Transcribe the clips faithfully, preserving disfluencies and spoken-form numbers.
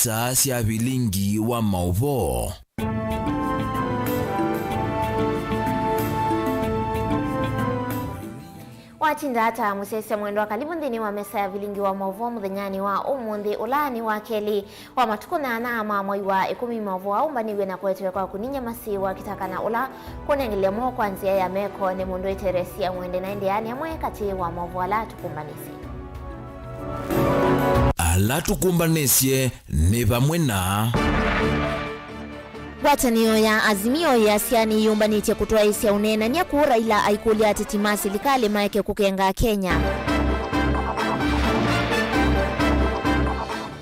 Saa sya vilingi wa maũvoo. Watinda ata, mũsyaĩĩsya mwendwa? Kalivu nthĩnĩ wa mesa ya vilingi wa maũvoo mũthenyanĩ wa ũmũnthĩ, ũla nĩ wa kelĩ wa matukũ nyanya ma mwai wa ĩkũmi. Maũvoo aa ũmbanĩw'e na kũetewe kwa kũniny'a masĩ wa kĩtakana ũla kũnengelea mo kwa nzĩa ya meko nĩ mũndũ wĩ Teresia Mwende, na ĩndĩ aa nĩ amwe katĩ wa maũvoo ala tũkũmbanĩsye. Ala tũkũmbanĩsye nĩ vamwe na. Ngwatanĩo ya Azimio yĩasya nĩyĩũmbanĩtye kũtwaĩĩsya ũneenany'a kũũ Raila aikũlya ateti ma silikalĩ maeke kũkenga Kenya.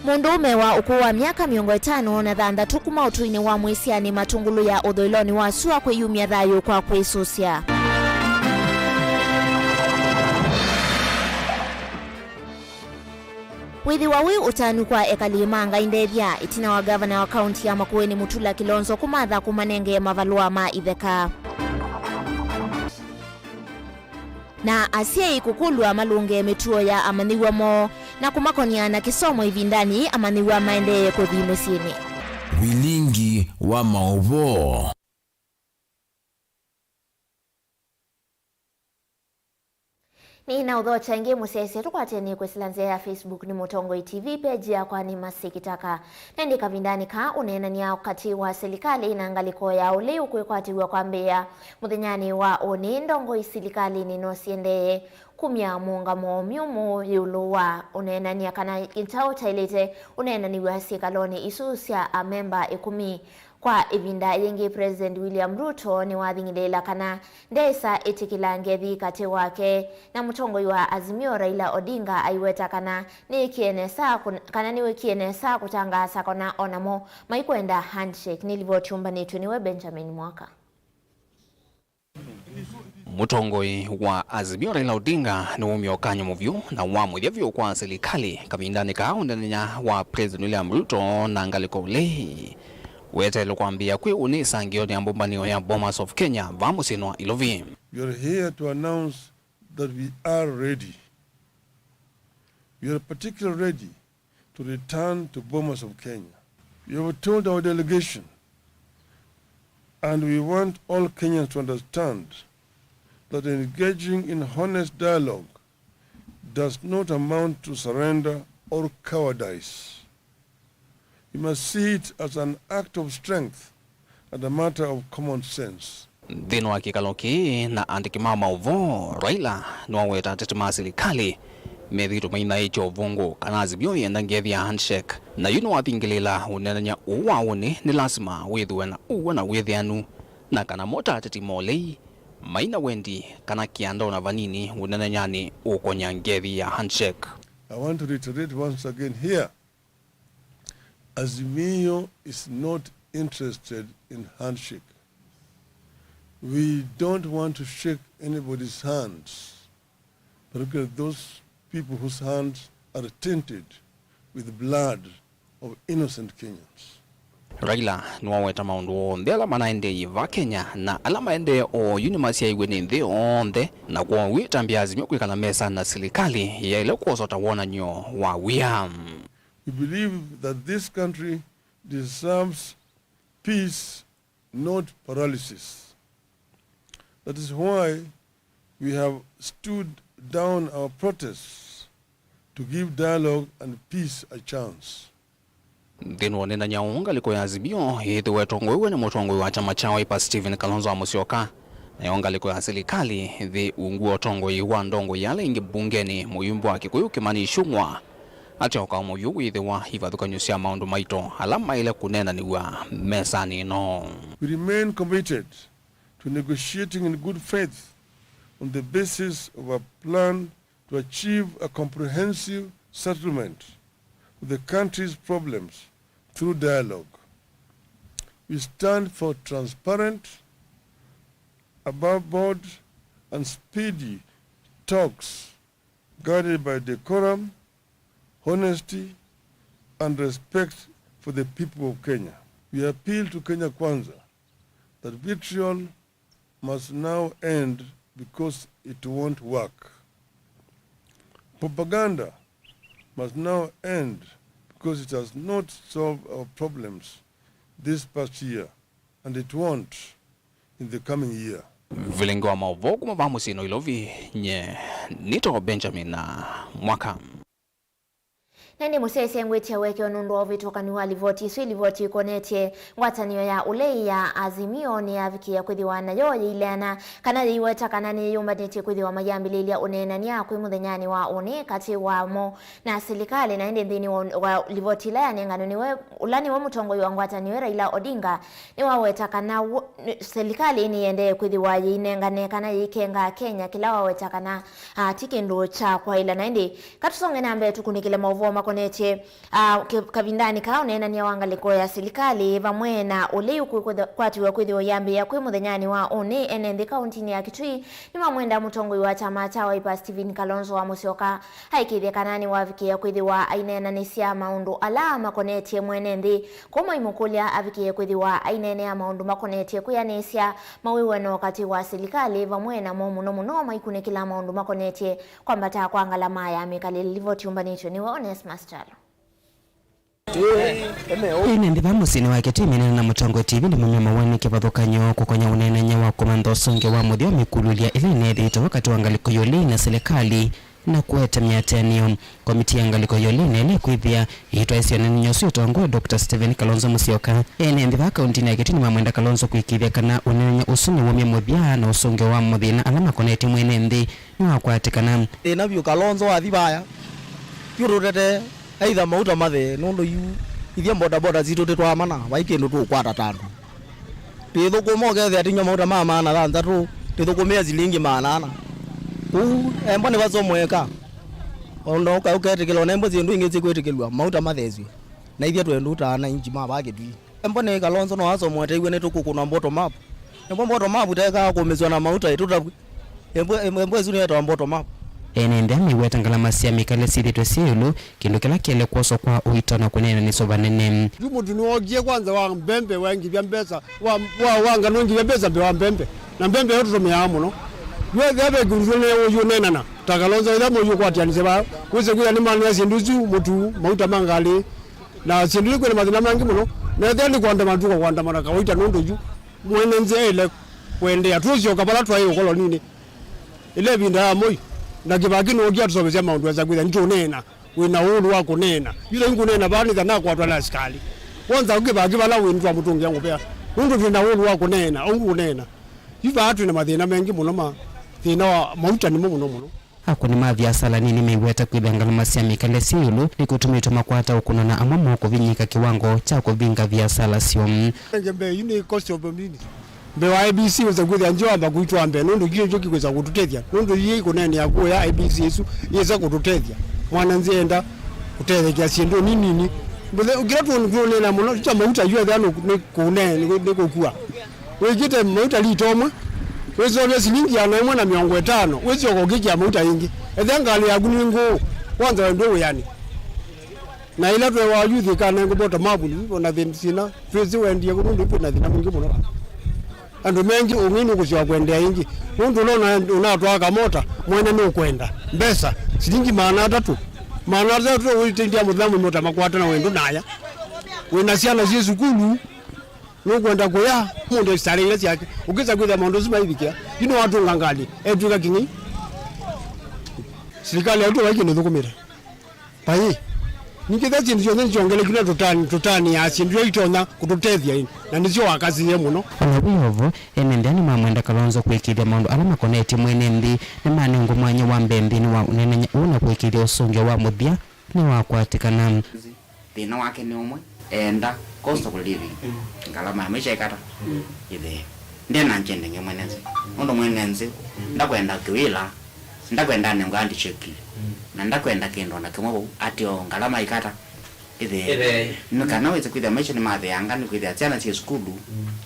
Mũndũũme wa ũkũũ wa myaka mĩongo ĩtano na thanthatũ kuma ũtũinĩ wa Mwĩsyanĩ Matũngũlũ ya ũthũĩlonĩ wa sua kwĩyumya thayũ kwa kwĩsũsya. Wĩthĩwa wĩ ũtanu kwa ekali ma Ngai ndethya, ĩtina wa ngavana wa kaunti ya Makueni Mutula Kilonzo kũmatha kũmanengee mavalũa ma itheka. Na asyai kũkũlw'a malũnge mĩtuo ya amanyĩw'a moo na kũmakon'ya na kĩsomo ĩvindanĩ amanyĩw'a maendee kũthi mĩsyĩnĩ. Vilingi wa maũvoo. Nĩ na ũthokya ĩngĩ mũsyaĩĩsya, tũkwatĩanĩe kwĩsĩla nzĩa ya Facebook nĩ Mũtongoi T V, page yakwa nĩ Mercy Kitaka. Na ĩndĩ kavindanĩ kaa ũneenany'a katĩ wa silikalĩ na ngalĩko ya ũlei ũkwĩkwatĩw'a kwambĩĩa mũthenyanĩ wa ũnĩ, ndongoi silikalĩnĩ no siendee kumya mũũngamo myũmũ ĩũlũ wa ũneenany'a kana kyaũ kyaĩlĩte ũneenanĩw'a syĩkalonĩ isu sya amemba ĩkũmi. Kwa ĩvinda yĩngĩ, President William Ruto nĩwathing'ĩlĩĩla kana ndeĩsa ĩtĩkĩla ngethi katĩ wake na mũtongoi wa Azimio Raila Odinga, aiweta kana nĩĩkĩe nesa kũ-, kana nĩwĩkie nesa kũtangaasa kana o namo maikwenda handshake. Nĩ livoti yũmbanĩtw'e nĩwe Benjamin Mwaka. Mũtongoi wa Azimio Raila Odinga nĩwaumya ũkany'o mũvyũ na wa mũthya vyũ kwa silikalĩ kavindanĩ kaa ũneenany'a wa President William Ruto na ngalĩko ũlei. Weteelwe kwambĩĩa kwĩ ũnĩ ĩsangĩonĩ ya mbũmbanĩo ya Bomas of Kenya vaa mũsyĩnĩ wa Ilovi. We are here to announce that we are ready. We are particularly ready to return to Bomas of Kenya. We have told our delegation, and we want all Kenyans to understand, that engaging in honest dialogue does not amount to surrender or cowardice. We must see it as an act of strength and a matter of common sense. Nthĩnĩ wa kĩkalo kĩĩ na andĩki ma maũvoo, Raila nĩwaweta ateti ma silikalĩ methĩĩtwe mainaĩtye ũvũngũ kana Azimio yĩenda ngethi ya handshake, na yu nĩwathingĩlĩĩla ũneenany'a ũũ wa ũnĩ nĩ lasima wĩthĩwe na ũw'o na wĩthĩanu, na kana mo ta ateti ma ũlei maina wendi kana kĩanda o na vanini ũneenanyanĩ ũkony'a ngethi ya handshake. I want to reiterate once again here, Azimio is not interested in handshake. We don't want to shake anybody's hands, particularly those people whose hands are tainted with blood of innocent Kenyans. Raila nĩwaweta maũndũ onthe ala manaendeeie vaa Kenya na ala maendee oyu nĩmasyaĩwe nĩ nthĩ yonthe, na kwoou ĩtambya Azimio kwĩkala mesa na silikalĩ yaĩle kwosa ta wonany'o wa wia. We believe that this country deserves peace, not paralysis. That is why we have stood down our protests to give dialogue and peace a chance. Nthĩnĩ wa ũneenany'a ũũ, ngalĩko ya Azimio yĩthĩwe ĩtongoew'e nĩ mũtongoi wa kyama kya Wiper Stephen Kalonzo wa Musyoka, nayo ngalĩko ya silikalĩ ĩthĩ ungu wa ũtongoi wa ndongoi ala ingĩ mbungenĩ, mũyumbe wa Kikuyu Kimani Ichung'wa. Atĩ o kaũ mũvyũ wĩthĩwa ivathũkany'o sya maũndũ maito ala maĩle kũneenanĩw'a mesanĩ ĩno. We remain committed to negotiating in good faith on the basis of a plan to achieve a comprehensive settlement of the country's problems through dialogue. We stand for transparent, above board, and speedy talks guided by decorum, honesty, and respect for the people of Kenya. We appeal to Kenya Kwanza that vitriol must now end because it won't work. Propaganda must now end because it has not solved our problems this past year, and it won't in the coming year. Vilingi wa maũvoo kuma vaa mũsyĩ Nairobi, nye nĩtawa Benjamin Mwaka. Na ĩndĩ mũsyaĩĩsya ngwĩtya ũekeo nũndũ wa ũvĩtũkani wa livoti ĩsu, livoti ĩkonetye ngwatanĩo ya ũlei ya Azimio nĩyavikĩĩa kwĩthĩwa nayo yĩileana kana yĩiweta kana nĩyĩyũmbanĩtye kwĩthĩwa mayambĩlĩlya ũneenany'a kwĩ mũthenyanĩ wa ũnĩ katĩ wamo na silikalĩ. Na ĩndĩ nthĩnĩ wa, wa livoti ĩla yanenganwe nĩwe, ũla nĩwe mũtongoi wa ngwatanĩo ĩ, Raila Odinga, nĩwaweta kana wũ-, nĩ-, silikalĩ nĩyendee kwĩthĩwa yĩinengane kana yĩikenga Kenya kĩla waweta kana, ah, ti kĩndũ kya kwaĩla. Na ĩndĩ katũsonge na mbee tũkunĩkĩle maũvoo makonetye, ah, kĩ-, kavindanĩ kaa ũneenany'a wa ngalĩko ya silikalĩ vamwe na ũlei ũkwatiwa kwĩthĩwa ũyambĩĩa kwĩ mũthenyanĩ wa ũnĩ. Ene nthĩ kauntinĩ ya Kitui nĩmamwenda mũtongoi wa kyama kya Wiper Stephen Kalonzo wa Musyoka aĩkĩĩthye kana nĩwavikĩĩa kwĩthĩwa aineenanĩsya maũndũ ala makonetye mwene nthĩ. Kwoou maimũkũlya avikĩĩe kwĩthĩwa aineenea maũndũ makonetye kwĩanĩsya mawĩw'ano katĩ wa silikalĩ vamwe namo, mũno mũno maikunĩkĩla maũndũ makonetye kwambata kwa ngalama ya mĩkalĩle. Livoti yũmbanĩtw'e nĩwe Onesmus Kyalo. Ĩĩ, nĩ nthĩ vaa mũsyĩnĩ wa Kitui, mĩnene na mũtongoi T V nĩ mũnywa maũa nĩ kĩvathũkany'o kũkonya ũneenany'a wa kũmantha ũsũngĩo wa mũthya wa mĩkululya ĩla ĩneethĩĩtwe vo katĩ wa ngalĩko ya ũlei na silikalĩ na kũete mĩatĩanĩo. Komitii ya ngalĩko ya ũlei nĩyaĩle kwĩthĩa ĩitwaĩĩsya ũneenany'a ũsu ĩtongoe Doctor Stephen Kalonzo Musyoka. Ene nthĩ vaa kauntinĩ ya Kitui nĩmamwenda Kalonzo kũĩkĩĩthya kana ũneenany'a ũsu nĩwaumya mũthya na ũsũngĩo wa mathĩna ala makonetye mwene nthĩ nĩwakwatĩkana. Thĩna vyũ Kalonzo wathi vaya, yu tũtete either mauta mathe, nũndũ yu ithyĩ bodaboda sitũ tĩtwaamana, vai kĩndũ tũũkwata ta andũ. Twĩthũkũma ũkethĩa tĩnywa mauta ma maana thanthatũ, tĩthũkũmĩa silingi maana ana. Kũu embwa nĩvasomweka. Ona ũka-, ũketĩkĩlwa, na embwa syĩndũ ingĩ sikwĩtĩkĩlw'a, mauta mathesw'e. Na ithyĩ twendũ ta ana inji ma vaa Kitui. Embwa nĩ Kalonzo no asomwe teiwe nĩtũkũkũna bottom up. Embwa bottom up tekaa kũmĩswa na mauta ĩtũtavw'e. Embwa, embwa, embwa ĩsu nĩyetawa bottom up. Ene nthĩ maiweta ngalama sya mĩkalĩle syĩthĩtwe syĩ ĩũlũ, kĩndũ kĩla kĩele kwoswa kwa ũito na kũneenanĩswa vanene. Yu mũtu nĩwookie kwanza wa mbembe waingĩvya mbesa, wa, wa, wa nganũ ingĩvya mbesa mbee wa mbembe. Na mbembe ĩyo tũtũmĩaa mũno. Yu ethĩa ve kĩndũ tũneũyũneenana, ta Kalonzo ethĩa mũyũkwatĩanĩsye vaa, wĩse kwĩthĩa nĩmanea syĩndũ isu, mũtu, mauta ma ngalĩ, na syĩndũ isu kwĩna mathĩna maingĩ mũno. Na ethĩa nĩ kũandamana, tũka kũandamana kawaita nũndũ yu mwene nzĩa ĩle kũendeea. Tũũsyoka vala twaĩ ũkoloninĩ. Ĩla ĩvinda ya Moi, na Kĩvakĩ nũũkia tũseũvĩsya maũndũ esa kwĩthĩa nĩtũũneena. Wĩ na ũũlũ wa kũneena. Yu thaiu ngũneena vaa nĩtha nakwatwa na asikalĩ. Wonza Kĩvakĩ vala wĩ nĩtwamũtũngĩa ngũvea. Nũndũ twĩ na ũũlũ wa kũneena, ũu ngũneena. Yu vaa twĩ na mathĩna maingĩ mũno ma thĩna wa mauta nĩmo mũno mũno. Akũni ma viasala nini maiweta kwĩthĩa ngalama sya mĩkalĩle syĩ ĩũlũ nĩkũtumĩtwe makwata ũkũno na amwe mokũvinyĩĩka kĩwango kya kũvinga viasala syoo. Nenge mbee yu nĩ cost of living. Mbee wa A B C wĩsa kwĩthĩa nzĩ wamba kũitwaa mbee, nũndũ kĩu nĩkyo kĩkwĩsa kũtũtethya, nũndũ yĩ kũneenea kũya A B C ĩsu yĩsa kũtũtethya. Mwana nzĩ enda kũtethekea syĩndũ nini nini. Mbũthe, kĩla tũ-, tũũneena mũno, kya mauta yu ethĩa nĩ, nĩ kũne-, nĩ, nĩ kũkua. Wĩkĩte mauta lita ũmwe, wĩsovya silingi ĩana ĩmwe na mĩongo ĩtano, wĩsyoka ũkĩkĩa mauta ĩngĩ. Ethĩa ngalĩ yaku nĩ ngũũ, kwanza we ndwĩ wĩanĩ. Na ĩla tweewa youth ĩkanengwa bottom up, nĩ ona thĩna, twĩsĩ wendie kũ nũndũ kwĩ na thĩna mwingĩ mũno. Andũ mengĩ ũng'ei nũkũsyoka kũendeea ĩngĩ. Nũndũ ũla ũna-, ũnatwaa kamota, mwene nũkwenda mbesa, silingi maana atatũ. Maana atatũ wĩtĩndĩa mũthenya mũima ũtamakwata na wendo naya. Wĩna syana syĩ sukulu, nũkwenda kũya, mũndũ sala ila syake. Ũkĩsa kwĩthĩa maũndũ asu maivikĩa. Yu nĩwatũnga ngalĩ, etw'ĩka kĩng'ei. Silikalĩ yaitũ vai kĩndũ ĩthũkũmĩte. Vai. Ningĩ ĩtha syĩndũ syonthe nĩsyongelekile tũtani, tũtani ya syĩndũ ila itonya kũtũtethya ĩ, na nĩsyo wakasiie mũno. O na wĩ o vo, ene nthĩ nĩmamwenda Kalonzo kũĩkĩĩthya maũndũ ala makonetye mwene nthĩ nĩmanengwa mwanya wa mbee nthĩnĩ wa ũneenany'a ũũ na kũĩkĩĩthya ũsũngĩo wa mũthya nĩwakwatĩkana. Thĩna wake nĩ ũmwe, eenda cost of living, ngalama ya maisha ĩkata. Ĩthĩ, ndena njĩndenge mwene nzĩ. Nũndũ mwene nzĩ ndakwenda kĩwĩla, ndakwenda anengwe handshake, na ndakwenda kĩndũ o na kĩmwe vau, atĩ o ngalama ĩkata. Ĩthĩ, nĩ kana wĩse kwĩthĩa maisha nĩmathĩanga, nĩ kwĩthĩa syana syĩ sukulu,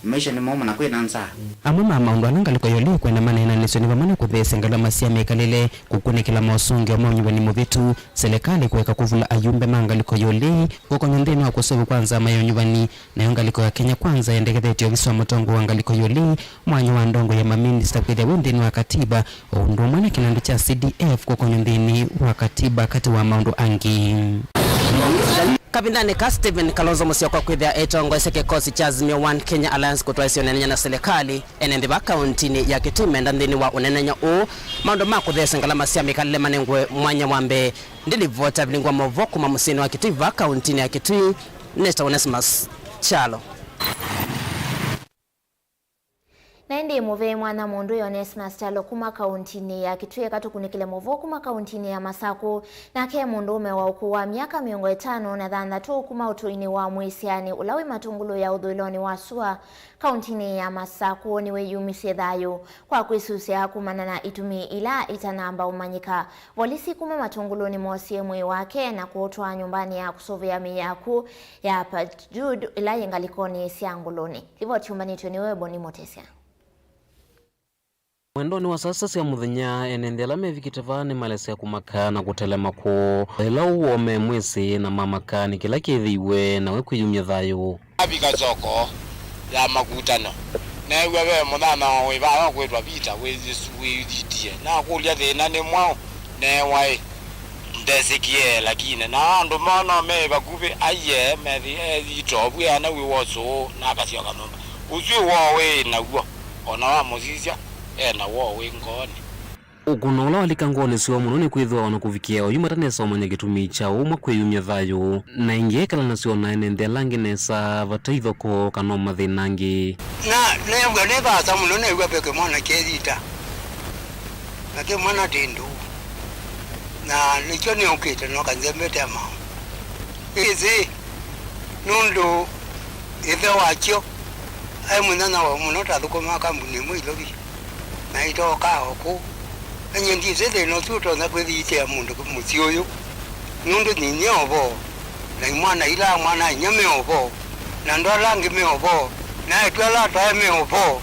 maisha nĩ momũ na kwĩna nzaa. Amwe ma maũndũ ala ngalĩko ya ũlei ĩkwenda maneenanĩsw'e nĩ vamwe na kũtheesya ngalama sya mĩkalĩle, kũkunĩkĩla mosũngĩo ma ũnyuvani mũvĩtu, silikalĩ kũeka kũvula ayumbe ma ngalĩko ya ũlei, kũkony'a nthĩnĩ wa kũseũvw'a kwa nzama ya ũnyuvani, nayo ngalĩko ya Kenya Kwanza yendekethetye ovisi wa mũtongoi wa ngalĩko ya ũlei mwanya wa ndongoi ya maminista kwĩthĩa wĩ nthĩnĩ wa katiba, o ũndũ ũmwe na kĩnandũ kya C D F kũkony'a nthĩnĩ wa katiba, katĩ wa maũndũ angĩ. Kavindanĩ ka, Stephen Kalonzo Musyoka kwĩthĩa etongoesya kĩkosi kya Azimio One Kenya Alliance kũtwaĩsya ũnenenya na silikalĩ, ene nthĩ va kauntinĩ ya Kitui menda nthĩnĩ wa ũnenenya ũũ maũndũ ma kũtheesya ngalama sya mĩkalĩle manengwe mwanya wa mbee. Ndilivota vilingwa maũvoo kuma mũsyĩnĩ wa Kitui va kauntinĩ ya Kitui, Nesta Onesmus Kyalo. Na ĩndĩ mũvei mwana mũndũ Onesmus Kyalo kuma kauntinĩ ya Kitui eka tũkunĩkĩle maũvoo kuma kauntinĩ ya Masakũ. Nake mũndũũme wa ũkũũ wa myaka mĩongo ĩtano na thanthatũ kuma ũtũinĩ wa Mwĩsĩanĩ ũla wĩ matũngũlũ ya ũthũĩlonĩ wa sua kauntinĩ ya Masakũ nĩwĩyumisye thayũ kwa kwĩsusya kumana na itumi ila itanamba ũmanyĩka. Volisi kuma matũngũlũnĩ moosie mwĩĩ wake na kũũtwaa nyũmbanĩ ya kũsũvĩa mĩĩ ya akw'ũ ya Pajud ĩla yĩ ngalĩkonĩ sya Ngũlũnĩ. Livoti yũmbanĩtw'e nĩwe Boni Mũtĩsya. Mwendonĩ wa saa sita sya mũthenya, ene nthĩ ala mevikĩte vaa nĩmalesea kũmaka na kũtelema kwoo. Ĩla ũwoo me mwĩsĩ na mamaka nĩ kĩla kĩthĩiwe, nawe kwĩyumya thayũ. Avika soko ya makutano, neew'a ve mũnyanya wĩ vaa wa kwĩtwa Vita wĩyĩsu-, wĩyĩthĩtie. Nakũlya, "Thĩna nĩ mwaũ?" Neewa ĩ, "Ndesĩkĩe," lakini na andũ moo no me vakuvĩ, aiee, methi ethi itovu eana wĩ wosũũ, nakasyoka nyũmba. Ũsu woo wĩ naw'o, o na wamũsisya, e na woo wĩ ngoonĩ. Ũkũno ũla walika ngoonĩ syoo mũno nĩ kwĩthĩwa o na kũvikĩa oyu matanesa ũmanya kĩtumi kya ũmwe kwĩyumya thayũ, na ĩngĩ ekala nasyo na ene nthĩ ala angĩ nesa vate ithokoo kana o mathĩna angĩ. Na neew'a nĩ vaasa mũno, neew'a ve kĩmwana kyeeyita, na kĩmwana tĩ ndũũ, na nĩkyo nĩũkĩte noka nzembete amao. Ĩsĩ nũndũ ĩthe wakyo aĩ mũnyanyawa mũno, tathũkũmaa kambuni ĩmwe Ilovi, na ĩtookaa o kũu. Na nyie ndyĩsĩ thĩna ũsu ũtonya kwĩthĩĩtĩa mũndũ mũsyĩ ũyũ, nũndũ nyinyia o vo, na imwana ila mwana-a-inyia me o vo, na andũ ala angĩ me o vo, na eĩtu ala atwae me o vo.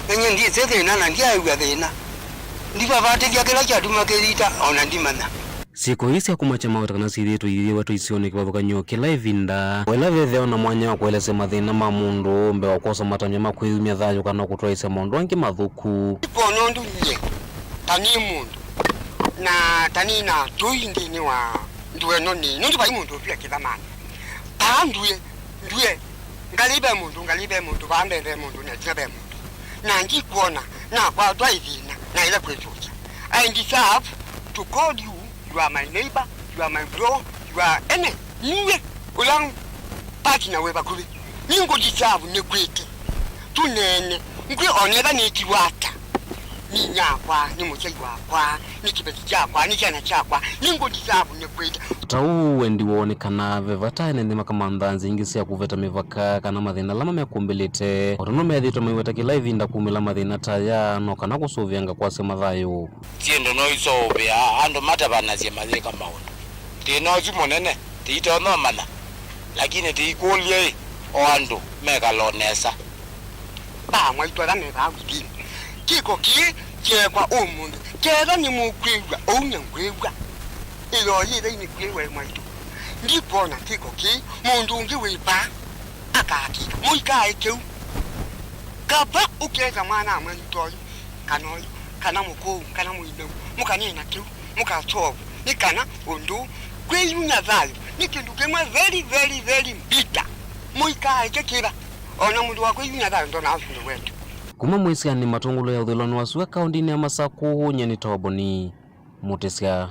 Na nyie ndyĩsĩ thĩna, na ndyaaĩw'a thĩna. Ndivavatĩthya kĩla kyatuma kĩyita, o na ndimanya. Syĩko ii sya kũmakya maweta kana syĩthĩĩtwe iyĩthĩwa tũisionĩ kĩvathũkany'o kĩla ĩvinda, o ĩla vethĩawa na mwanya wa kũelesya mathĩna ma mũndũ mbee wa kwosa matambya ma kwĩyumya thayũ kana kũtwaĩsya maũndũ angĩ mathũku. Ndikwona ũndũ nyie ta nĩ mũndũ, na ta nĩ na tũi nthĩnĩ wa ndũe ĩno nĩ, nũndũ vai mũndũ ũtw'e kĩthamanĩ. Aa ndũe, ndũe, ngalĩ ve mũndũ, ngalĩ ve mũndũ, vaa mbee ve mũndũ, na ĩtina ve mũndũ. Na ndikwona nakwatwa ĩthĩna, naĩle kwĩsũkya. I deserve to call you, you are my neighbor, you are my bro, you are any, niwe ũla partner wĩ vakuvĩ. Nĩngũ deserve nĩkwĩte. Tũneene, ngwĩ onetha nĩtiwa ata. Nĩ nyakwa, nĩ mũsyai wakwa, nĩ kĩveti kyakwa, nĩ kyana kyakwa, nĩngũ deserve nĩkwĩte. Ta ũu wendi woo nĩ kana ve vata ene nthĩ makamantha nzĩa ingĩ sya kũveta mĩvaka kana mathĩna ala mamekũmbĩlĩte, o tondũ methĩĩtwe maiweta kĩla ĩvinda kumĩla mathĩna ta aya, no kana kũsũvĩanga kwasya mathayũ. Syĩndũ no iseũvĩaa andũ matavanasye mayĩka maũndũ. Thĩna ũsu mũnene tĩitonya ũmanya, lakini tĩikũlye-ĩ, o andũ mekala o nesa. Vaa mwaitũ ala me vaa within. Kĩko kĩĩ kyeekwa ũmũnthĩ, ketha nĩmũkwĩw'a ũu nĩngwĩw'a, ĩyoo yĩthei nĩkwĩw'a ĩ mwaitũ. Ndikwona kĩko kĩĩ mũndũ ũngĩ wĩ vaa akakĩka. Mũikae kĩu. Kava ũkesa mwana mwenyu ta ũyũ, kana ũyũ, kana mũkũũ, kana mũineu, mũkaneena kĩu, mũkasolve, nĩ kana ũndũ kwĩyumya thayũ nĩ kĩndũ kĩmwe very, very, very bitter. Mũikaeke kĩva. O na mũndũ wa kwĩyumya thayũ ndonaa ũsũndũ wetu. Kuma Mwĩsĩanĩ matũngũlũ ya ũthũĩlonĩ wa sua kaũndĩnĩ ya Masakũ, nyie nĩ Toboni Mũtĩsya.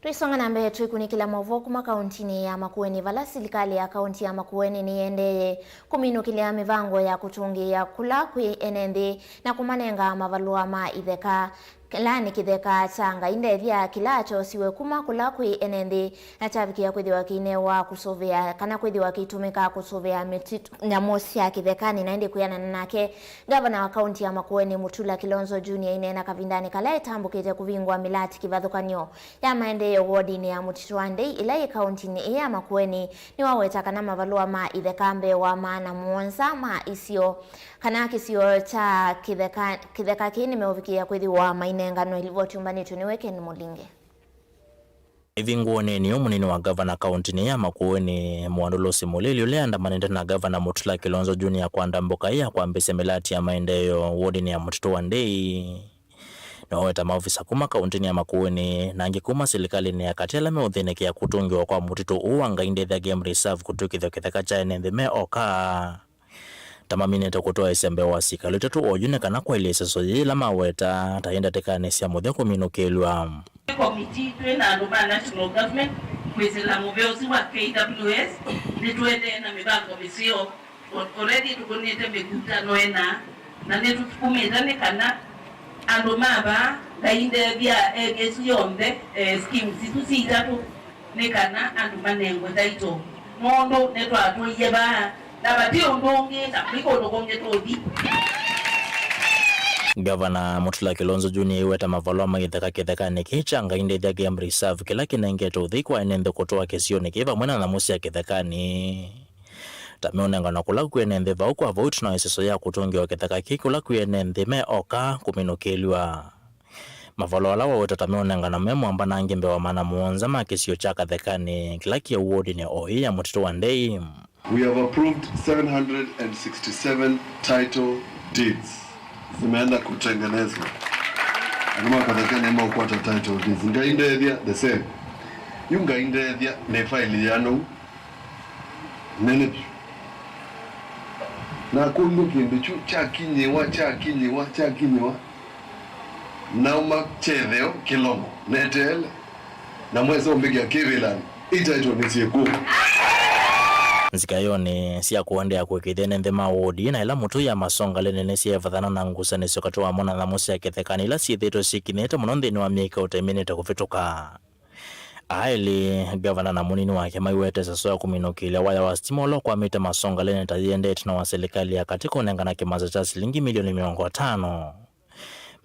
Tũisonga na mbee, twĩkunĩkĩla maũvoo kuma kauntinĩ ya Makueni, vala silikalĩ ya kaunti ya Makueni nĩyendee kũminũkĩlya mĩvango ya kũtũngĩĩa kũla kwĩ ene nthĩ na kũmanenga mavalũa ma itheka. Kĩla nĩ kĩtheka kya Ngai Ndethya kĩla kyosiwe kuma kũla kwĩ ene nthĩ na kyavikĩa kwĩthĩwa kĩinewa kũsũvĩa kana kwĩthĩwa kĩitũmĩka kũsũvĩa mĩtitũ, nyamũ sya kĩthekanĩ. Na ĩndĩ kwĩanana nake, ngavana wa kaunti ya Makueni Mutula Kilonzo Junior aineena kavindanĩ kala etambũkĩte kũvingũa mĩlati kĩvathũkany'o ya maendeeo wodinĩ ya Mũtitũ wa Ndei ĩla yĩ kauntinĩ ĩĩ ya Makueni, nĩwaweta kana mavalũa ma itheka mbee wa maana mũonza ma isio kana kĩsio kya kĩtheka, kĩtheka kĩĩ nĩmeũvikĩĩa kwĩthĩwa mainenganwe. Livoti yũmbanĩtw'e nĩwe Ken Mũlinge. Ĩvinguonĩ yu, mũnini wa ngavana kaũntĩnĩ ya Makueni, Mwandũ Lucy Mũlili, ũla ũandamanĩte na ngavana Mutula Kilonzo Junior kwanda mboka ya kwambĩsya mĩlati ya maendeeo wodinĩ ya Mũtitũ wa Ndei, nĩwaweta maovisa kuma kaũntĩnĩ ya Makueni na angĩ kuma silikalĩnĩ ya katĩ ala meũthĩnĩkĩa kũtũngĩwa kwa mũtitũ ũũ wa Ngai Ndethya Game Reserve kũtw'ĩkĩthw'a kĩtheka kya ene nthĩ me oka. Ta maminĩte kũtwaĩsya mbee wa sikalũ itatũ oyu nĩ kana kwaĩlya ĩseso yĩĩ yĩla maweta ta yĩ ndatĩkanĩ sya mũthya kũminũkĩlw'a. Nĩ komiti twĩ na andũ ma national government kwĩsĩla mũvea ũsu wa K W S, nĩtũendee na mĩvango mĩseo. Al-, already tũkũnĩte mĩkutano ĩna, na nĩtũsukumĩte nĩ kana andũ ma vaa, Ngai Ndethya, eke ĩsu yonthe, eh, schemes isu si itatũ, nĩ kana andũ manengwe title, nũndũ nĩtwatũie vaa, na vati ũndũ ũngĩ, na kũi kũndũ kũngĩ tũthi. Ngavana Mutula Kilonzo Junior aiweta mavalũa ma itheka kĩthekanĩ kĩĩ kya Ngai Ndethya Game Reserve, kĩla kĩnengete ũthei kwa ene nthĩ kũtũa kĩsionĩ kĩĩ vamwe na nyamũ sya kĩthekanĩ. Ta meũnengana kũla kwĩ ene nthĩ vau kwa vau, twĩ na ĩseso ya kũtũngĩwa kĩtheka kĩĩ kũla kwĩ ene nthĩ me oka kũminũkĩlw'a. Mavalũa ala waweta ta meũnengana me mwamba na angĩ mbee wa maana mũonza ma kĩsio kya Kathekanĩ, kĩla kĩ wodinĩ o ĩĩ ya Mũtitũ wa Ndei. We have approved seven hundred and sixty-seven title deeds. Zimeenda kutengenezwa. Andũ ma Kathekanĩ maũkwata title deeds. Ngai Ndethya, the same. Yu Ngai Ndethya nĩ faili yanu nene vyũ. Nakũlw'a kĩndũ kyu kyakinyĩwa, kyakinyĩwa, kyakinyĩwa. Nauma kyetheo kĩlomo neteele, na mwesa ũmbĩkĩa kĩvĩlanĩ, itaitũ nĩ syĩkũ? Nzikaĩonĩ sya kũendeea kũĩkĩĩthya ene nthĩ ma wodi na ĩla mũtũi ya Masongaleni nĩsyeevathana na ngusanĩsyo katĩ wamo na nyamũ sya kĩthekanĩ ila syĩthĩĩtwe syĩkinyĩte mũno nthĩnĩ wa myei ĩminĩte kũvĩtũka. Aĩlĩ, ngavana na mũnini wake, maiwete ĩseso ya kũminũkĩlya waya wa sitima ũla ũkwamĩte Masongaleni ta yĩendee ĩtina wa silikalĩ ya katĩ kũnengana kĩmanza kya silingi milioni mĩongo ĩtano.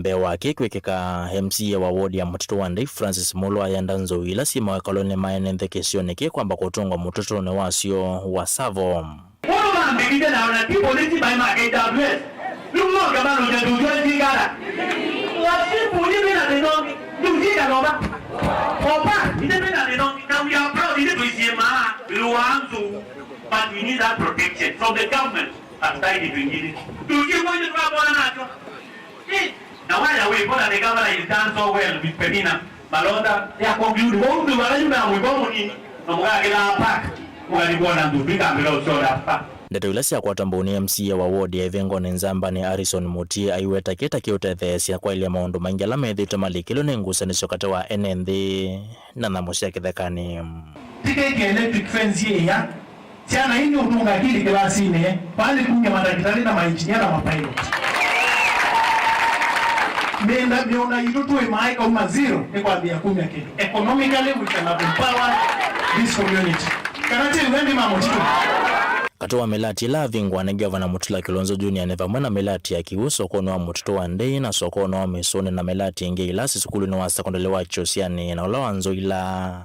Mbee wa kĩĩ kwĩkĩka, M C A wa wodi ya Mũtitũ wa Ndei, Francis Mulu, ayenda nzou ila syĩ mawĩkalonĩ ma ene nthĩ kĩsionĩ kĩĩ kwamba kũtũngwa mũtũtũnĩ wasyo wa Tsavo. Mũndũ mambĩkĩte na ona ti polisi maĩ ma K W S. Nĩmũnonge malũnja ndũtwĩkala. Wasibu nĩ mĩna mĩnongi. Ndũtwĩkala oba. Oba, nĩ mĩna mĩnongi. Na we are proud, nĩ tũisiĩmaa ĩũlũ wa nzou. But we need that protection from the government. Hatutaki kitu ingine. Ndũtwĩkwa nĩ twakwana nacho. Eh, na waya wĩ, mbona the governor is done so well with Penina Malonda? Ya conclude, wau nĩ wala yu na mwĩko mũnini, na mũkakĩla park, mũkathi kuona nthundu, ikambĩla ũsyola park. Ndeto ila syakwata mbau nĩ M C A wa ward ya Ĩvĩngonĩ Nzamba nĩ Harrison Mutie aiweta kĩta kĩũtetheesya kwaĩlya maũndũ maingĩ ala methĩĩtwe malikĩlwe nĩ ngusanĩsyo katĩ wa ene nthĩ na nyamũ sya kĩthekanĩ. Tikĩkĩ electric fence ĩya. Syana ii nĩ ũtũnga akili kĩlasinĩ, vaa nĩ kumya mandakĩtalĩ na mainjinia na mapilot. Mĩenda, mĩũnda yitũ tũĩmaa ĩkauma zero nĩ kwambĩĩa kumya kĩndũ. Economically, we can have empowered this community. Kana ti w'o nthĩ ma mũtitũ? Katĩ wa mĩlati ĩla avingũa nĩ Ngavana Mutula Kilonzo Junior nĩ vamwe na mĩlati ya kĩw'ũ sokonĩ wa Mũtitũ wa Ndei na sokonĩ wa Mĩsũnĩ na mĩlati ĩngĩ ĩla sukulunĩ wa sekondalĩ wa Kyũsianĩ na ũla wa Nzoila.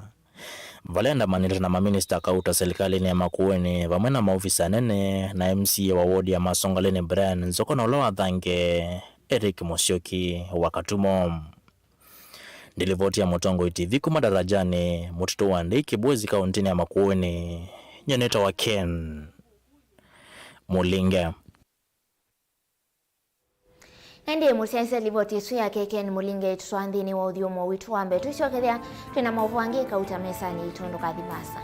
Vala endamanĩte na maminista kauta silikalĩnĩ ya Makueni, vamwe na maovisa anene na M C A wa wodi ya Masongaleni Brian Nzoko na ũla wa Thange Eric Musyoki wa Katumo. Ndilivoti ya Mũtongoi T V kuma Darajanĩ, Mũtitũ wa Ndei, Kibwezi, kaũntĩnĩ ya Makueni, nyie nĩtawa Ken Mũlinge. Ĩndĩ mũsyaĩĩsya livoti ĩsu ya K K N Mũlinge ĩtũtwaa nthĩnĩ wa ũthyũmũo witũ wa mbee. Twĩsyokethya twĩ na maũvoo angĩ kauta mesanĩ yitũ, ndũkathi vaasa.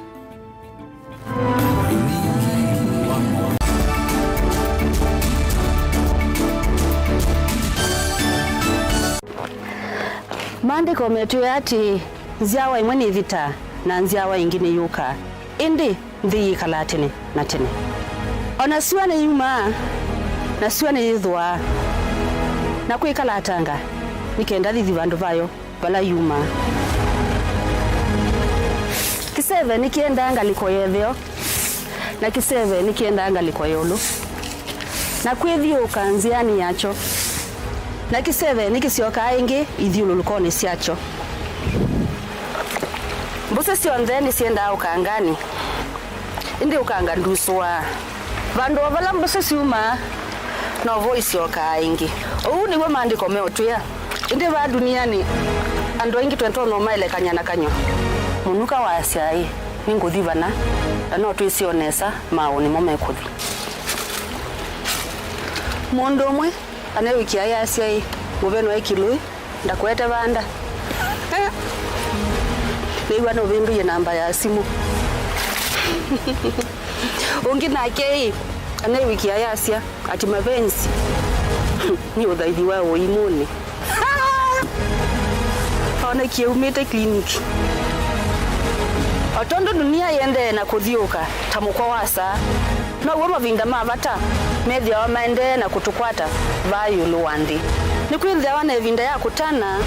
Maandĩko metwĩe atĩĩ, nzyawa ĩmwe nĩvĩtaa, na nzyawa ĩngĩ nĩyũkaa, ĩndĩ nthĩ yĩkalaa tene na tene. O na syũa nĩyumaa, na syũa nĩyĩthũaa, na kwĩkalatanga, nĩ kenda yĩthi vandũ vayo vala yumaa. Kĩseve nĩkĩendaa ngalĩko ya ĩtheo, na kĩseve nĩkĩendaa ngalĩko ya ĩũlũ, na kwĩthyũũka nzĩanĩ yakyo, na kĩseve nĩkĩsyokaa ĩngĩ ithyũlũlũkonĩ syakyo. Mbũsĩ syonthe nĩsyendaa ũkanganĩ, ĩndĩ ũkanga ndusũaa. Vandũ o vala mbũsĩ syumaa, novo isyokaa ĩngĩ. Ũu nĩw'o Maandĩko meũtwĩa. Ĩndĩ vaa ndunianĩ, andũ aingĩ tũtonya ũmaelekany'a na kanyw'a. Mũnuka waasya-ĩ, "Nĩngũthi vana, na no twĩsĩ o nesa maaũ nĩmo mekũthi." Mũndũ ũmwe aneewĩkĩa ayasya-ĩ, "Mũveno e kĩlũĩ, ndakũete vanda." Nĩw'a nũvĩndũie namba ya simũ. Ũngĩ nake-ĩ, aneewĩkĩa ayasya, ati mavenzi nĩ ũthaithi wa ũimũnĩ. Onekie umĩte clinic. O tondũ dunia yĩendee na kũthyũũka ta mũkwa wa saa, now'o mavinda ma vata methĩawa maendee na kũtũkwata vaa ĩũlũ wa nthĩ. Nĩkwĩthĩawa na ĩvinda ya kũtana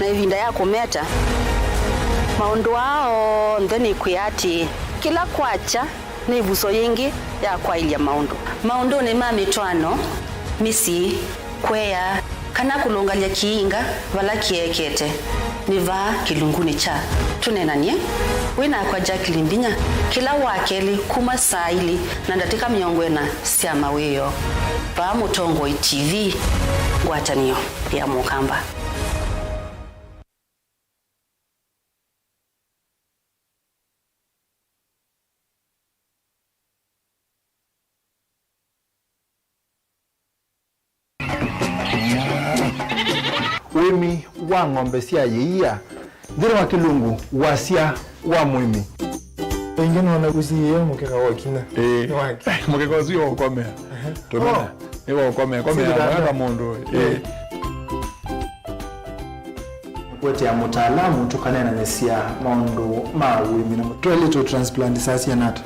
na ĩvinda ya kũmeta. Maũndũ aa onthe nĩkwĩa atĩĩ, kĩla kwakya nĩ ĩvuso yĩngĩ ya kwaĩlya maũndũ. Maũndũnĩ ma mĩtwaano, mĩsyĩ, kũea, kana kũlũngalya kĩinga vala kĩekete, nĩ vaa kĩlungunĩ kya Tũneenany'e wĩ nakwa Jacqueline Ndinya kĩla Wakelĩ kuma saa ilĩ na ndatĩka mĩongo ĩna sya mawĩoo, vaa Mũtongoi T V, ngwatanĩo ya Mũkamba. Ũĩmi wa ng'ombe sya ĩia nthĩnĩ wa kĩlungu, wasya wa mũĩmi. Ĩngĩ nona kũsiĩĩa mũkeka wa kinya. Ĩĩ. Nĩ wake. Mũkeka ũsu nĩ wa ũkomea. Ehe. Tũmena. Oh. Nĩ wa ũkomea. Komea. Sio mwaka mũndũ. Ĩĩ. Kũetea mũtaalamu tũkaneenanĩsya maũndũ ma ũĩmi na twaĩlĩte transplant saa siana ata?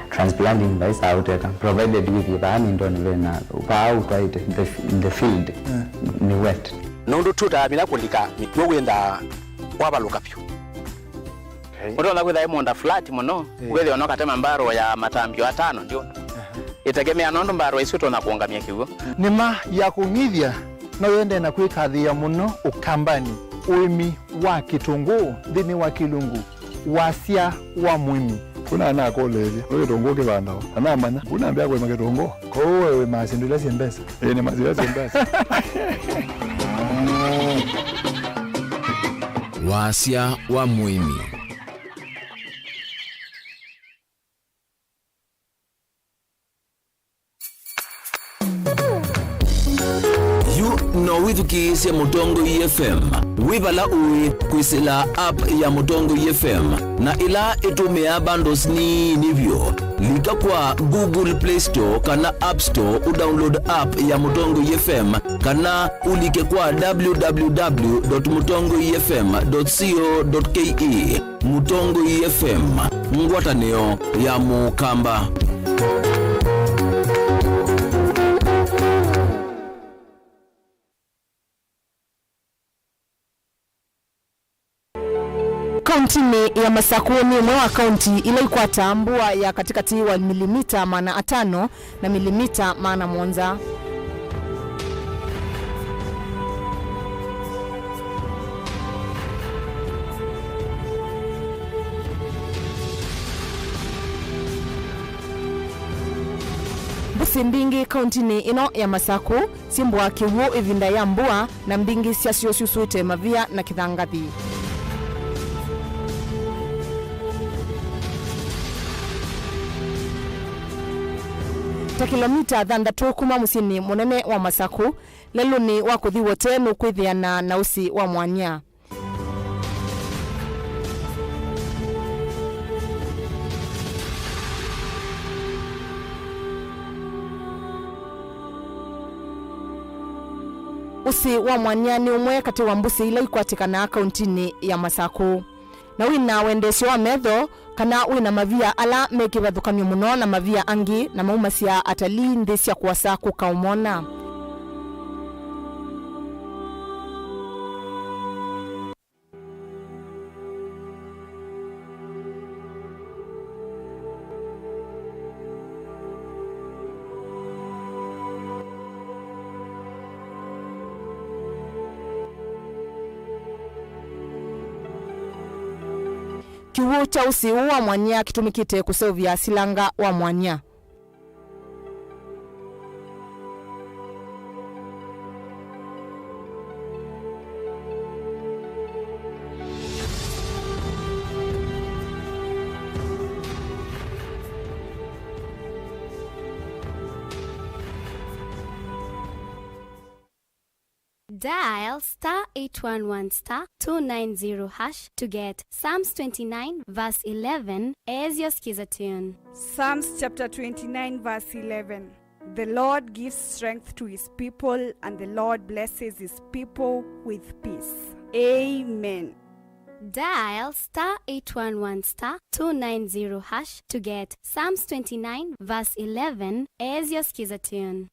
Transplanting ndaisaa ũteka, provided wĩthĩe vaa mindonĩ vena vaa ũtwaĩte the, the field, yeah, nĩ wet. Nũndũ tũtaamina kũlika mĩkw'ũ wĩthaa wavalũka vyũ. Okay. Ũtonya kwĩtha ĩ mũũnda flat mũno, yeah, wĩthĩe ona ũkatema mbarũ ya matambyo atano ndyũndũ. Aha. Ĩtegemea nũndũ mbarũ ĩsu ũtonya kũũngamya kĩw'ũ. Nĩma ya kũng'ithya no yĩendee na kwĩkathĩĩa mũno Ũkambanĩ, ũĩmi wa kĩtũngũũ nthĩnĩ wa kĩlungu, wasya wa mũĩmi. Kuna anakũlĩĩlye, nĩ kĩtũngũũ kĩvandawa? Na namanya, kuna ambĩa kũĩma kĩtũngũũ. Kwoou we wĩmaa syĩndũ ila syĩ mbesa? Ĩĩ, nĩmaa syĩla syĩ mbesa. Wasya wa mũĩmi. Yu no wĩthukĩĩsye Mũtongoi F M wĩ vala ũĩ kwĩsĩla app ya Mũtongoi F M, na ĩla ĩtũmĩaa bundles nini vyũ. Lika kwa Google Play Store kana App Store ũdownload app ya Mũtongoi F M, kana ũlike kwa w w w dot mutongoi f m dot co dot k e. Mũtongoi F M, ngwatanĩo ya Mũkamba. Kauntinĩ ya Masakũ nĩ ĩmwe wa kaunti ila ikwataa mbua ya katĩkatĩ wa milimita maana atano na milimita maana mũonza. Mbũsĩ mbingĩ kauntinĩ ĩno ya Masakũ syĩmbũaa kĩw'ũ ĩvinda ya mbua, na mbingĩ syasyo syusũĩte mavia na kĩthangathi. Ta kĩlomita thanthatũ kuma mũsyĩnĩ mũnene wa Masakũ, lelũnĩ wa kũthi Wote nũkwĩthĩana na ũsĩ wa Mwanya. Ũsĩ wa Mwanya nĩ ũmwe katĩ wa mbũsĩ ila ikwatĩkanaa kauntinĩ ya Masakũ. Na wĩna wendeesyo wa metho, kana wĩna mavia ala me kĩvathũkany'o mũno na mavia angĩ, na maumasya atalii nthĩ sya kũasa kũka ũmona. Kĩw'ũ kya ũsĩ ũũ wa Mwanya kĩtũmĩkĩte kũseũvya silanga wa Mwanya. Dial star eight one one star two nine zero hash to get Psalms twenty-nine verse eleven as your Skiza tune. Psalms chapter twenty-nine, verse eleven. The Lord gives strength to his people, and the Lord blesses his people with peace. Amen. Dial star eight one one star two nine zero hash to get Psalms twenty-nine verse eleven as your Skiza tune.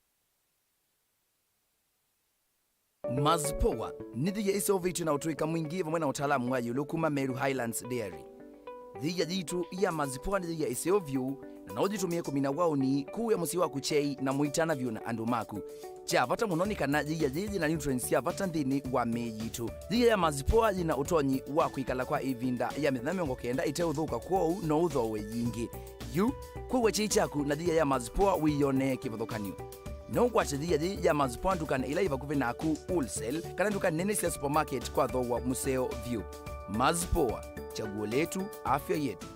Mazipoa nĩ thia ĩseũvĩtw'e na ũtũĩka mwingĩ vamwe na ũtaalamu wa ĩũlũ kuma Meru Highlands Dairy. Thia yitũ ya Mazipoa nĩ thia ĩseũ vyũ, na no ũyĩtũmĩe kũmina waũni, kũwĩa mũsyĩ waku kyei, na mũitana vyũ na andũ maku. Kya vata mũno nĩ kana thia yĩĩ yĩ na nutrients sya vata nthĩnĩ wa mĩĩ yitũ. Thia ya Mazipoa yĩ na ũtonyi wa kwĩkala kwa ĩvinda ya mĩthenya mĩongo kenda ĩteũthũka, kwoou no ũthooe yingĩ. Yu, kwĩw'a kyei kyaku na thia ya Mazipoa wĩyonee kĩvathũkany'o. No ũkwate thia yĩĩ ya Mazipoa ndukanĩ ila yĩ vakuvĩ naku, wholesale, kana nduka nene sya supermarket kwa thooa mũseo vyũ. Mazipoa, chaguo letu, afya yetu.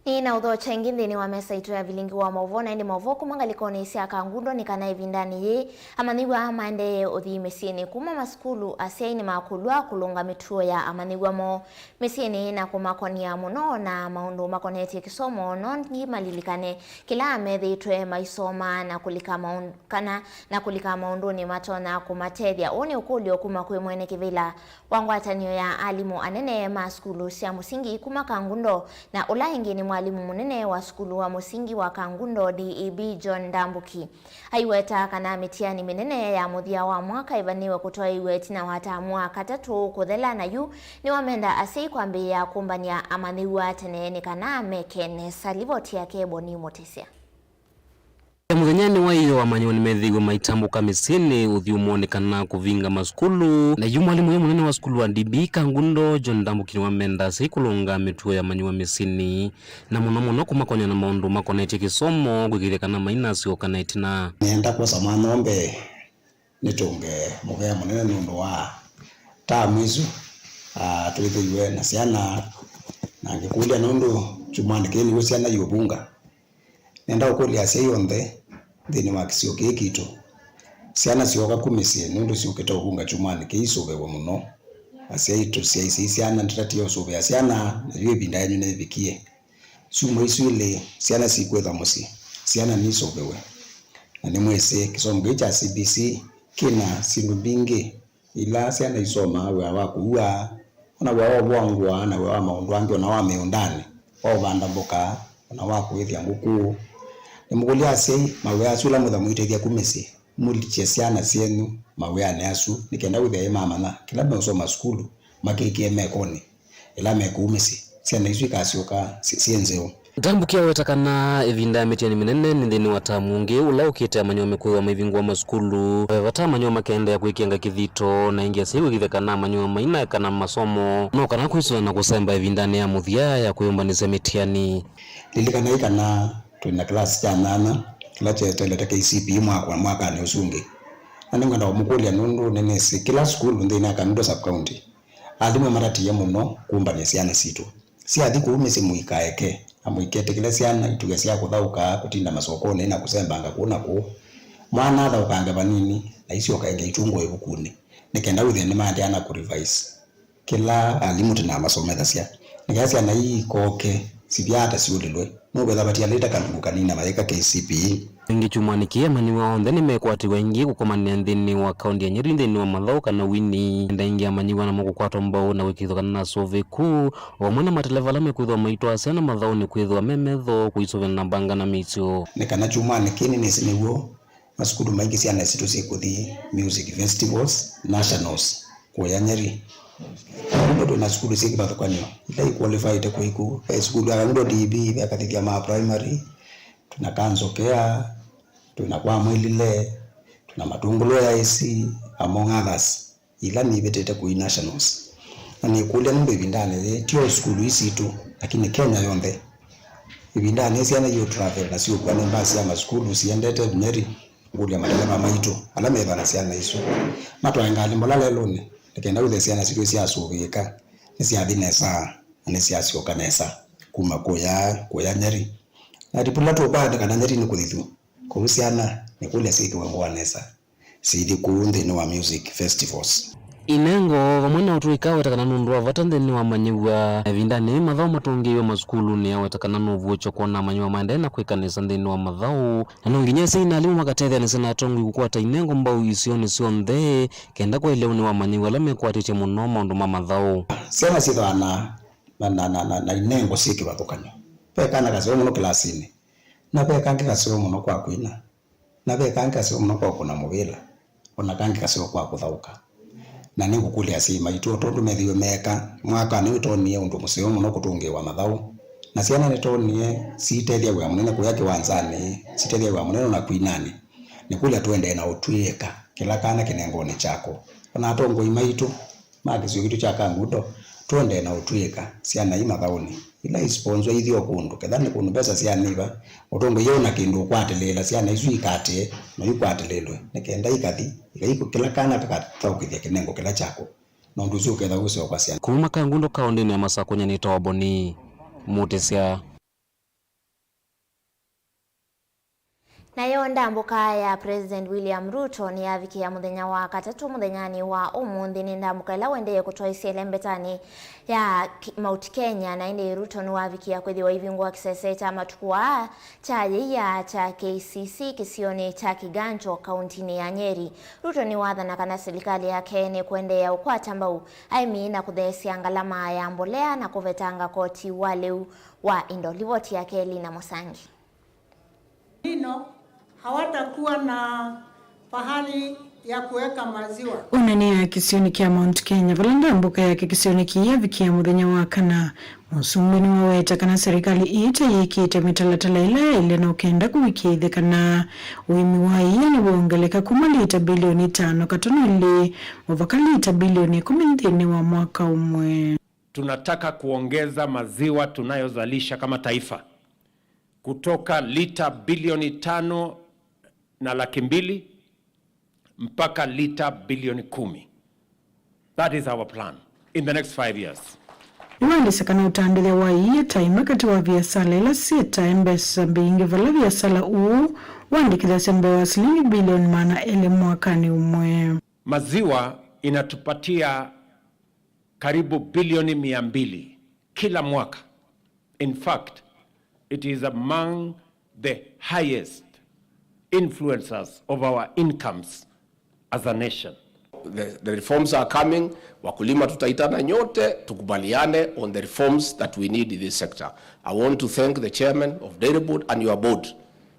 Nĩ na ũthokya ĩngĩ nthĩnĩ wa mesa itũ ya vilingi wa maũvoo, na ĩndĩ maũvoo kuma ngalĩkonĩ sya Kangundo nĩ kana ĩvindanĩ yĩĩ, amanyĩw'a maendee ũthi mĩsyĩnĩ kuma masukulu. Asyai nĩmakũlw'a kũlũnga mĩtuo ya amanyĩw'a moo mĩsyĩnĩ na kũmakonĩa mũno na maũndũ makonetye kĩsomo, no ngi malilikane kĩla methĩĩtwe maisoma na kũlika maũndũ, kana na kũlika maũndũnĩ matonya kũmatethya. Ũũ nĩ ũkũlyo kuma kwĩ mwene kĩvĩla wa ngwatanĩo ya alimũ anene ma sukulu sya mũsingi kuma Kangundo, na ũla ĩngĩ nĩ mwalimũ mũnene wa sukulu wa mũsingi wa Kangundo D E B John Ndambuki. Aiweta kana mĩtiani mĩnene ya mũthya wa mwaka ĩvanĩwe kũtwaĩĩw'a ĩtina wa tamu wa katatũ kũthela, na yu nĩwamenda asyai kwambĩĩa kũmbany'a amanyĩw'a tene nĩ kana meke nesa. Livoti yake Boni Mũtĩsya. Mũthenyanĩ wa ĩyoo, amanyĩw'a nĩmethĩiwe maitambũka mĩsyĩnĩ ũthyũmũonĩ kana kũvinga masukulu. Na yu mwalimũ ũyũ mũnene wa sukulu wa D B Kangundo, John Ndambuki, nĩwamenda asyai kũlũnga mĩtuo ya amanyĩw'a mĩsyĩnĩ, na mũno mũno kũmakonĩa na maũndũ makonetye kĩsomo, kwĩkĩĩthya kana mainasyoka na ĩtina. Nĩenda kwosa mwanya ũũ mbee nĩtũnge mũvea mũnene nũndũ wa tamu ĩsu, ah, twĩthĩiwe na syana, na ngĩkũlya nũndũ kyumwanĩ kĩĩ nĩw'o syana iũvunga. Nenda ũkũlya asyai onthe nthĩnĩ wa kĩsio kĩĩ kitũ, syana syooka ku mĩsyĩ nũndũ syũkĩte ũvunga kyumwanĩ kĩĩ isũvĩwe mũno. Asyai tũsyaisye syana, ndeto ti ya ũsũvĩa syana, na yu ĩvinda yenyu nĩyĩvikie. Syumwa isu ilĩ syana sikwĩthwa mũsyĩ, syana nisũvĩwe. Na nĩmwĩsĩ kĩsomo kĩĩ kya C B C kĩna syĩndũ mbingĩ ila syana isomaa, wĩa wa kũua, ona wĩa wa ũvũa ngũa, na wĩa wa maũndũ angĩ, ona wa mĩũndanĩ, wa ũvanda mboka, ona wa kũĩthya ngũkũ. Nĩmũkũlya asyai mawĩa asu ĩla mwĩthwa mũitethya ku mĩsyĩ, mũlikye syana syenyu mawĩanĩ asu, nĩ kenda wĩthĩe mamanya kĩla meũsoma sukulu makĩkĩe mekonĩ. Ĩla me kũu mĩsyĩ, syana isu ikasyoka syĩ, syĩ nzeo. Ndambuki aweta kana ĩvinda ya mĩtiani mĩnene nĩ nthĩnĩ wa tamu ũngĩ ũla ũkĩte, amanyĩw'a mekwĩthwa maivingũa masukulu. Ve vata amanyĩw'a makaendeea kwĩkĩanga kĩthito, na ĩngĩ asyai kwĩkĩĩthya kana amanyĩw'a mainaeka na masomo, no kana kwĩsũna na kũsemba ĩvindanĩ ya mũthya ya kwĩyũmbanĩsya mĩtiani. Lilikanai kana twĩ na kĩlasi kya nyanya kĩla kyeteelete K C P E mwaka, mwakanĩ ũsu ũngĩ. Na nĩngwenda kũmũkũlya nũndũ nĩnĩsĩ kĩla sukulu nthĩnĩ wa Kangundo sub-county, alimũ nĩmatatĩĩe mũno kũmbany'a syana sitũ. Syathi kũu mĩsyĩ mũikaeke, na mũiketĩkĩle syana itw'ĩke sya kũthaũka, kũtinda masokonĩ na kũsembanga kũu na kũu. Mwana athaũkange vanini, na isyoka ĩngĩ itungũe ĩvukunĩ, nĩ kenda wĩthĩe nĩmaendeea na kũ-revise kĩla alimũ tene masomethasya, nĩ kenda syana ii ikooke sivyaa ta syũlĩlwe. Nũkwĩthwa vatialĩte kalungu kanini na mayĩka K C P E. Ĩngĩ kyumwanĩ kĩĩ, amanyĩw'a onthe nĩmekwatĩw'a ĩngĩ kũkomanĩa nthĩnĩ wa kaũnti ya Nyeri nthĩnĩ wa mathaũ kana wini. Ĩvinda ĩngĩ amanyĩw'a namo kũkwatwa mbau na kwĩkĩĩthwa kana nĩ asũvĩku, o vamwe na mateleva ala mekwĩthwa maitwaa syana mathaũnĩ kwĩthĩwa me metho kũisũvĩa na mbanga na mĩisyo. Nĩ kana kyumwanĩ kĩĩ nĩnĩsĩ nĩw'o masukulu maingĩ syana sitũ syĩkũthi music festivals, nationals, kũya Nyeri. Nũndũ twĩ na sukulu syĩ kĩvathũkany'o ila ikwolifaĩte kũi kũu. Ve sukulu ya Kangundo D B, ve Kathithya ma primary, twĩ na Kanzokea, twĩ na kwa Mwĩlile, twĩ na Matũngũlũ A I C, among others, ila nivĩtĩte kũi nationals. Na nĩkũlya nũndũ ĩvindanĩ yĩĩ, ti o sukulu ii sitũ, lakini Kenya yonthe. Ĩvindanĩ yĩĩ syana iũtravel na siũkua nĩ mbasi ya masukulu siendete Nyeri, ngũlya mateleva maitũ, ala methwa na syana isu, matwae ngalĩ mbola lelũnĩ, Nĩ kenda wĩthĩe syana sitũ syasũvĩĩka, nĩsyathi nesa, na nĩsyasyoka nesa kuma kũya, kũya Nyeri. Na tipula tũkwaa nĩ kana Nyeri nĩ kũthithu, kũu syana nĩkũlya syĩkĩwe ngũa nesa, sithi kũu nthĩnĩ wa music festivals. Inengo vamwe na ũtũĩka wetakana nũndũ wa vata nthĩnĩ wa manyĩw'a. Ĩvindanĩ yĩĩ mathaũ matũngĩĩwe masukulunĩ, awetakana nũvuũkyo kwona manyĩw'a maendee na kwĩka nesa nthĩnĩ wa mathaũ, na no nginya asyai na alimũ makatetheanĩsya na atongoi kũkwata inengo mbau isionĩ syonthe, kenda kwaĩlya ũnĩ wa manyĩw'a ala mekwatĩtye mũno maũndũ ma mathaũ. Syana syĩthĩawa na, na, na, na, na, na inengo syĩ kĩvathũkany'o. Ve kana kaseo mũno kĩlasinĩ, na ve kangĩ kaseo mũno kwa kwina, na ve kangĩ kaseo mũno kwa kũkũna mũvĩla, o na kangĩ kaseo kwa kũthaũka. Na nĩngũkũlya asyai maitũ, o tondũ methĩiwe meeka, mwakanĩ ũyũ twonie ũndũ mũseo mũno kũtũngĩĩwa mathaũ, na syana nĩtwonie siitethya wĩa mũnene kũya kĩwanzanĩ, sitethya wĩa mũnene o na kwinanĩ. Nĩkũlya tũendee na ũtw'ĩĩka, kĩla kana kĩnengone kyako. O na atongoi maitũ ma kĩsio kitũ kya Kangundo, tũendee na ũtw'ĩĩka syana i mathaũnĩ, ila isponzwa ithi o kũndũ, ketha nĩ kũndũ mbesa syanĩva, mũtongoi eona kĩndũ ũkwatĩlĩĩla syana isu ikatĩe, no ikwatĩlĩĩlwe, nĩ kenda ikathi, ikai kĩla kana kakathaũkĩthya kĩnengo kĩla kyako, na ũndũ ũsu ũketha ũseo kwa syana. Kuma Kangundo kaũndĩnĩ ya Masakũ, nyanĩtawa Boni Mũtĩsya. Nayo ndambũka ya President William Ruto nĩyavikĩa mũthenya wa katatũ mũthenyanĩ wa ũmũnthĩ. Nĩ ndambũka ĩla ũendee kũtwaĩsya ĩlembetanĩ ya Ki-, Mount Kenya, na ĩndĩ Ruto nĩwavikĩa kwĩthĩwa ivingũa kĩsese kya matukũ aa kya yĩia kya K C C kĩsionĩ kya Kiganjo, kauntinĩ ya Nyeri. Ruto nĩwathana kana silikalĩ yake nĩkũendeea ũkwata mbau aĩmi na kũtheesya ngalama ya mbolea na kũvetanga koti wa lĩu wa indo. Livoti yake Lina Mũsangi. Hino hawatakuwa na pahali ya kuweka maziwa. Ũnene ya kĩsionĩ kya Mount Kenya, vala ndambũka yake kĩsionĩ kĩĩ yavikĩa mũthenya wa kana, mũsumbĩ nĩwaweta kana serikali ĩĩ ta yĩkĩte mĩtalatala ĩla yaĩle no kenda kũvikĩĩthya kana ũĩmi wa ia nĩwongeleka kuma lita bilioni itano katono ilĩ mũvaka lita bilioni ikũmi nthĩnĩ wa mwaka ũmwe. Tunataka kuongeza maziwa tunayozalisha kama taifa kutoka lita bilioni tano na laki mbili mpaka lita bilioni kumi. That is our plan in the next five years. Nĩwaelesya kana ũtandĩthya wa ia ta ĩmwe katĩ wa viasala ila syĩtae mbesa mbingĩ, vala viasala ũũ wandĩkĩthasya mbee wa silingi bilioni maana elĩ mwakanĩ ũmwe. Maziwa inatupatia karibu bilioni mia mbili kila mwaka. In fact, it is among the highest influencers of our incomes as a nation. The, the reforms are coming. Wakulima, tutaitana nyote tukubaliane on the reforms that we need in this sector. I want to thank the chairman of Dairy Board and your board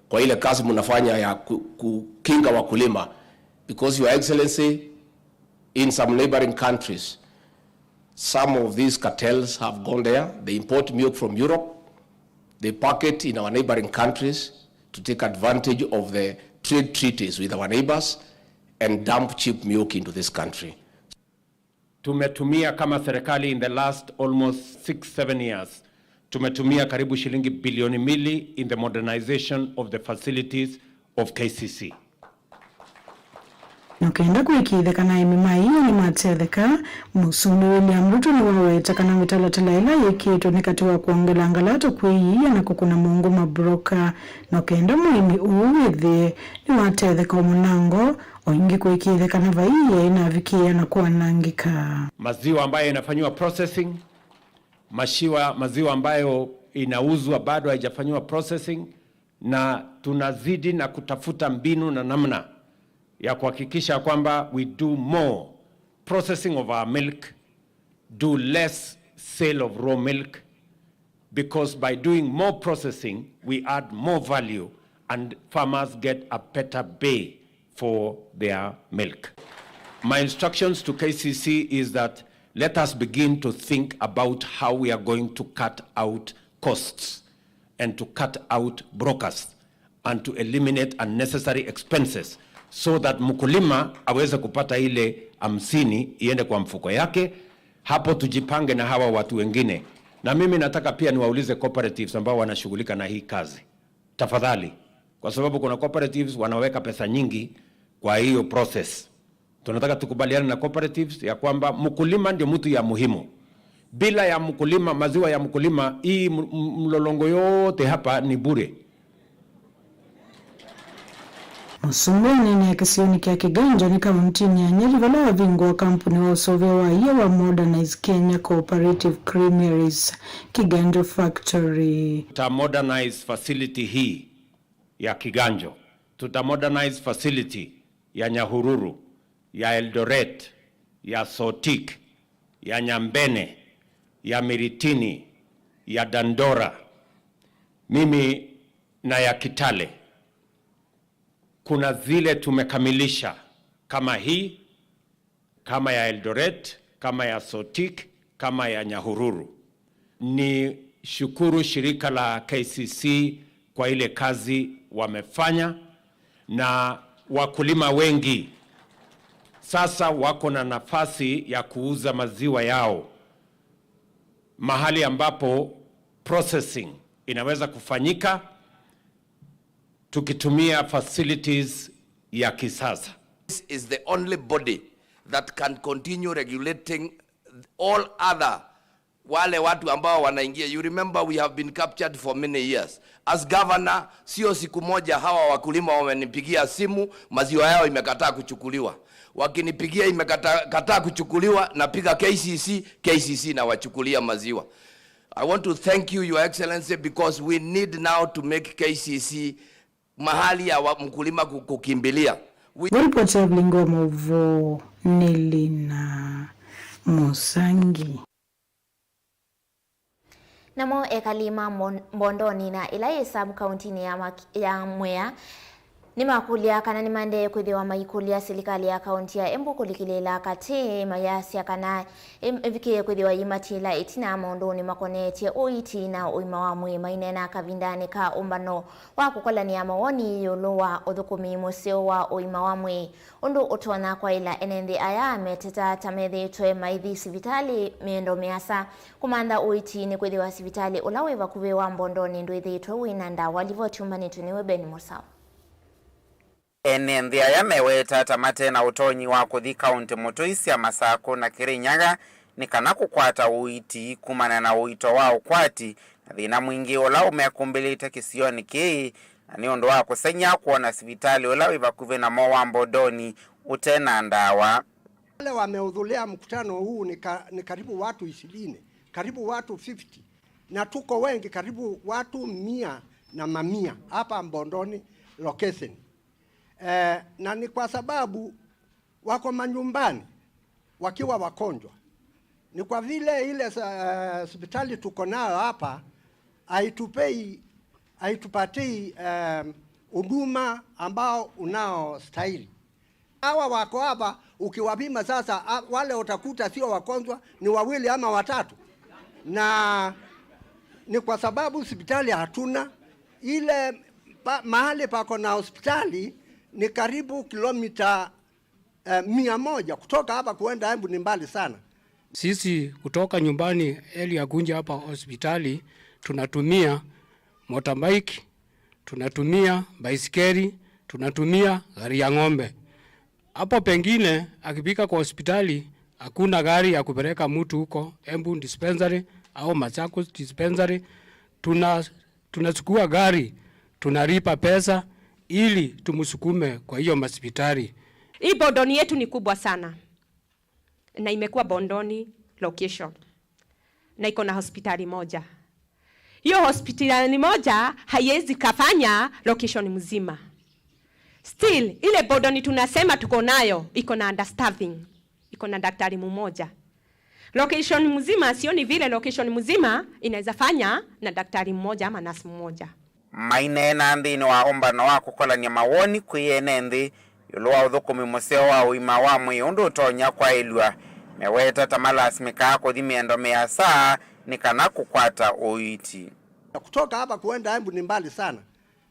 kwa ile kazi mnafanya ya ku-, kukinga wakulima, because, Your Excellency, in some neighboring countries, some of these cartels have gone there. They import milk from Europe, they pack it in our neighboring countries to take advantage of the trade treaties with our neighbors and dump cheap milk into this country. Tumetumia kama serikali in the last almost six, seven years, tumetumia karibu shilingi bilioni mbili in the modernization of the facilities of K C C. Na kenda kũĩkĩĩthya kana aĩmi ma ia nĩmatetheka, Mũsumbĩ William Ruto nĩwaweta kana mĩtalatala ĩla yĩkĩĩtwe nĩ katĩ wa kwongela ngalata kwĩ ia na kũkũna mũngũ mabroka, na kenda mũĩmi ũũ wĩthĩe nĩwatetheka o mũnango, o ĩngĩ kũĩkĩĩthya kana vai ia ĩnavikĩĩa na kwanangĩka. Maziwa ambayo inafanyiwa processing, mashiwa, maziwa ambayo inauzwa bado haijafanyiwa processing, na tunazidi na kutafuta mbinu na namna ya kuhakikisha kwamba we do more processing of our milk, do less sale of raw milk, because by doing more processing, we add more value and farmers get a better pay for their milk. My instructions to K C C is that let us begin to think about how we are going to cut out costs and to cut out brokers and to eliminate unnecessary expenses so that mkulima aweze kupata ile hamsini iende kwa mfuko yake. Hapo tujipange na hawa watu wengine. Na mimi nataka pia niwaulize cooperatives ambao wanashughulika na hii kazi, tafadhali, kwa sababu kuna cooperatives wanaweka pesa nyingi kwa hiyo process. Tunataka tukubaliane na cooperatives ya kwamba mkulima ndio mtu ya muhimu. Bila ya mkulima, maziwa ya mkulima, hii m-, m-, mlolongo yote hapa ni bure. Mũsumbĩ ũneenea kĩsionĩ kya Kiganjo nĩ kauntinĩ ya Nyeri, vala wavingũa kampuni wa ũseũvya wa ia wa Modernize Kenya Cooperative Creameries Kiganjo Factory. Tuta modernize facility hii ya Kiganjo. Tuta modernize facility ya Nyahururu, ya Eldoret, ya Sotik, ya Nyambene, ya Miritini, ya Dandora, mimi na ya Kitale. Kuna zile tumekamilisha kama hii, kama ya Eldoret, kama ya Sotik, kama ya Nyahururu. Ni shukuru shirika la K C C kwa ile kazi wamefanya, na wakulima wengi sasa wako na nafasi ya kuuza maziwa yao mahali ambapo processing inaweza kufanyika tukitumia facilities ya kisasa. This is the only body that can continue regulating all other, wale watu ambao wanaingia. You remember, we have been captured for many years. As governor, sio siku moja hawa wakulima wamenipigia simu, maziwa yao imekataa kuchukuliwa. Wakinipigia imekataa, kataa kuchukuliwa, napiga K C C, K C C inawachukulia maziwa. I want to thank you, Your Excellency, because we need now to make K C C mahali ya wa-, mkulima ku-, kukimbilia. We- Ripoti ya Vilingi wa Mauvoo nĩ Lina Musangi. Namo ekali ma Mbon-, Mbondoni na ĩla yĩ sub kauntinĩ ya Mak-, ya Mwea nĩmakũlya kana nĩmaendee kwĩthĩwa maikũlya silikalĩ ya kaunti ya Embu kũlikĩlĩĩla katĩ, mayasya kana ĩ-, ĩvikĩe kwĩthĩwa yĩmatiĩla ĩtina maũndũnĩ makonetye ũiiti na ũima wa mwĩĩ. Maineena kavindanĩ ka ũmbano wa kũkolanĩa mawoni ĩũlũ wa ũthũkũmi mũseo wa ũima wa mwĩĩ, ũndũ ũtonya kwaĩla ene nthĩ aya meteta ta methĩĩtwe maithi sivitalĩ mĩendo mĩasa kũmantha ũiiti, nĩkwĩthĩwa sivitalĩ ũla wĩ vakuvĩ wa Mbondoni ndwĩthĩĩtwe wĩ na ndawa. Livoti yũmbanĩtw'e nĩwe Ben Mũsaũ. Ene nthĩ aya meweta ta mate na ũtonyi wa kũthi kaũntĩ mũtũi sya Masakũ na Kĩrĩnyaga nĩ kana kũkwata ũiiti kumana na ũito wa ũkwati na thĩna mwingĩ ũla ũmekumbĩlĩte kĩsionĩ kĩĩ, na nĩ ũndũ wa kũsengy'a kwona sivitalĩ ũla wĩ vakuvĩ namo wa Mbondoni ũte na ndawa. Wale wamehudhuria mkutano huu ni, ka, ni karibu watu ishirini, karibu watu fifty, na tuko wengi, karibu watu mia na mamia hapa Mbondoni location. Eh, na ni kwa sababu wako manyumbani wakiwa wagonjwa. Ni kwa vile ile sa-, hospitali tuko nayo hapa haitupei, haitupatii, eh, huduma ambao unaostahili. Hawa wako hapa, ukiwapima sasa, a-, wale utakuta sio wagonjwa ni wawili ama watatu, na ni kwa sababu hospitali hatuna. Ile pa, mahali pako na hospitali ni karibu kilomita, eh, mia moja. Kutoka hapa kuenda Embu ni mbali sana. Sisi kutoka nyumbani area kuja hapa hospitali tunatumia motorbike, tunatumia baisikeli, tunatumia gari ya ng'ombe. Hapo pengine akifika kwa hospitali, hakuna gari ya kupeleka mtu huko Embu dispensary au Machakos dispensary. Tuna, tunachukua gari, tunalipa pesa ili tumsukume kwa hiyo hospitali. Hii Mbondoni yetu ni kubwa sana, na imekuwa Mbondoni location, na iko na hospitali moja. Hiyo hospitali moja haiwezi kafanya location mzima. Still, ile Mbondoni tunasema tuko nayo, iko na understaffing, iko na daktari mmoja. Location mzima, sioni vile location mzima inaweza fanya na daktari mmoja ama nurse mmoja. Maineena nthĩnĩ wa ũmbano wa kũkolany'a mawoni kwĩ ene nthĩ ĩũlũ wa ũthũkũmi mũseo wa ũima wa mwĩĩ ũndũ ũtonya kwaĩlw'a, meweta ta malasimĩkaa kũthi mĩendo mĩasa nĩ kana kũkwata ũiiti. Kutoka hapa kuenda Embu ni mbali sana,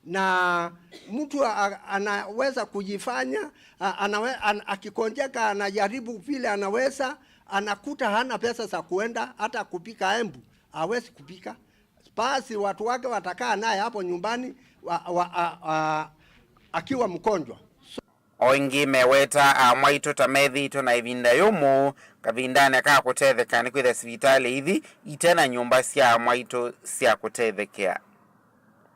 na mtu a, anaweza kujifanya a, anawe, an, akikonjeka anajaribu vile anaweza, anakuta hana pesa za kuenda hata kupika Embu, hawezi kupika. Basi watu wake watakaa naye hapo nyumbani wa, wa, a, a, akiwa mgonjwa. So, O ĩngĩ meweta amwaitũ ta methĩĩtwe na ĩvinda yũmũ kavindanĩ ka kũtetheka nĩkwĩthĩa sivitalĩ ithi ite na nyũmba sya amwaitũ sya kũtethekea.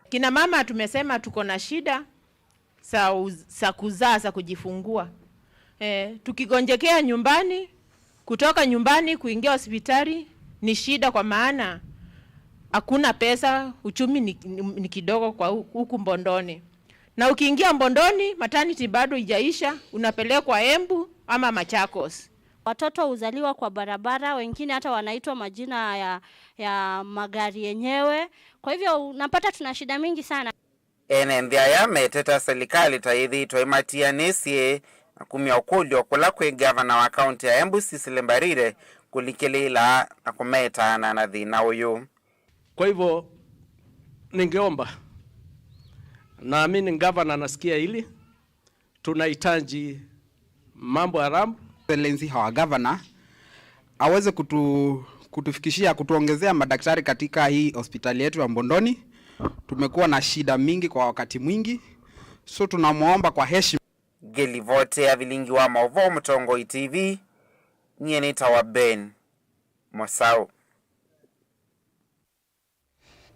Kina mama tumesema tuko na shida za uz- za kuzaa, za kujifungua. Eh, tukigonjekea nyumbani, kutoka nyumbani kuingia hospitali ni shida, kwa maana hakuna pesa, uchumi ni, ni, ni kidogo kwa hu- huku Mbondoni. Na ukiingia Mbondoni, maternity bado ijaisha, unapelekwa Embu ama Machakos. Watoto huzaliwa kwa barabara, wengine hata wanaitwa majina ya, ya magari yenyewe. Kwa hivyo unapata tuna shida mingi sana. Ene nthĩ aya meteta silikalĩ ta yĩthĩĩtwe ĩmatianĩsye na kumya ũkũlyo kũla kwĩ ngavana wa kaunti ya Embu Cecily Mbarire kũlikĩlĩĩla na kũmetaana na thĩna ũyũ. Kwa hivyo, ningeomba, naamini gavana anasikia hili, tunahitaji mambo ya ramp. Excellency our governor aweze kutu, kutufikishia, kutuongezea madaktari katika hii hospitali yetu ya Mbondoni. Tumekuwa na shida mingi kwa wakati mwingi, so tunamwomba kwa heshima. Ngĩlivoti ya vilingi wa maũvoo Mũtongoi T V, nyie nĩtawa Ben Mosau.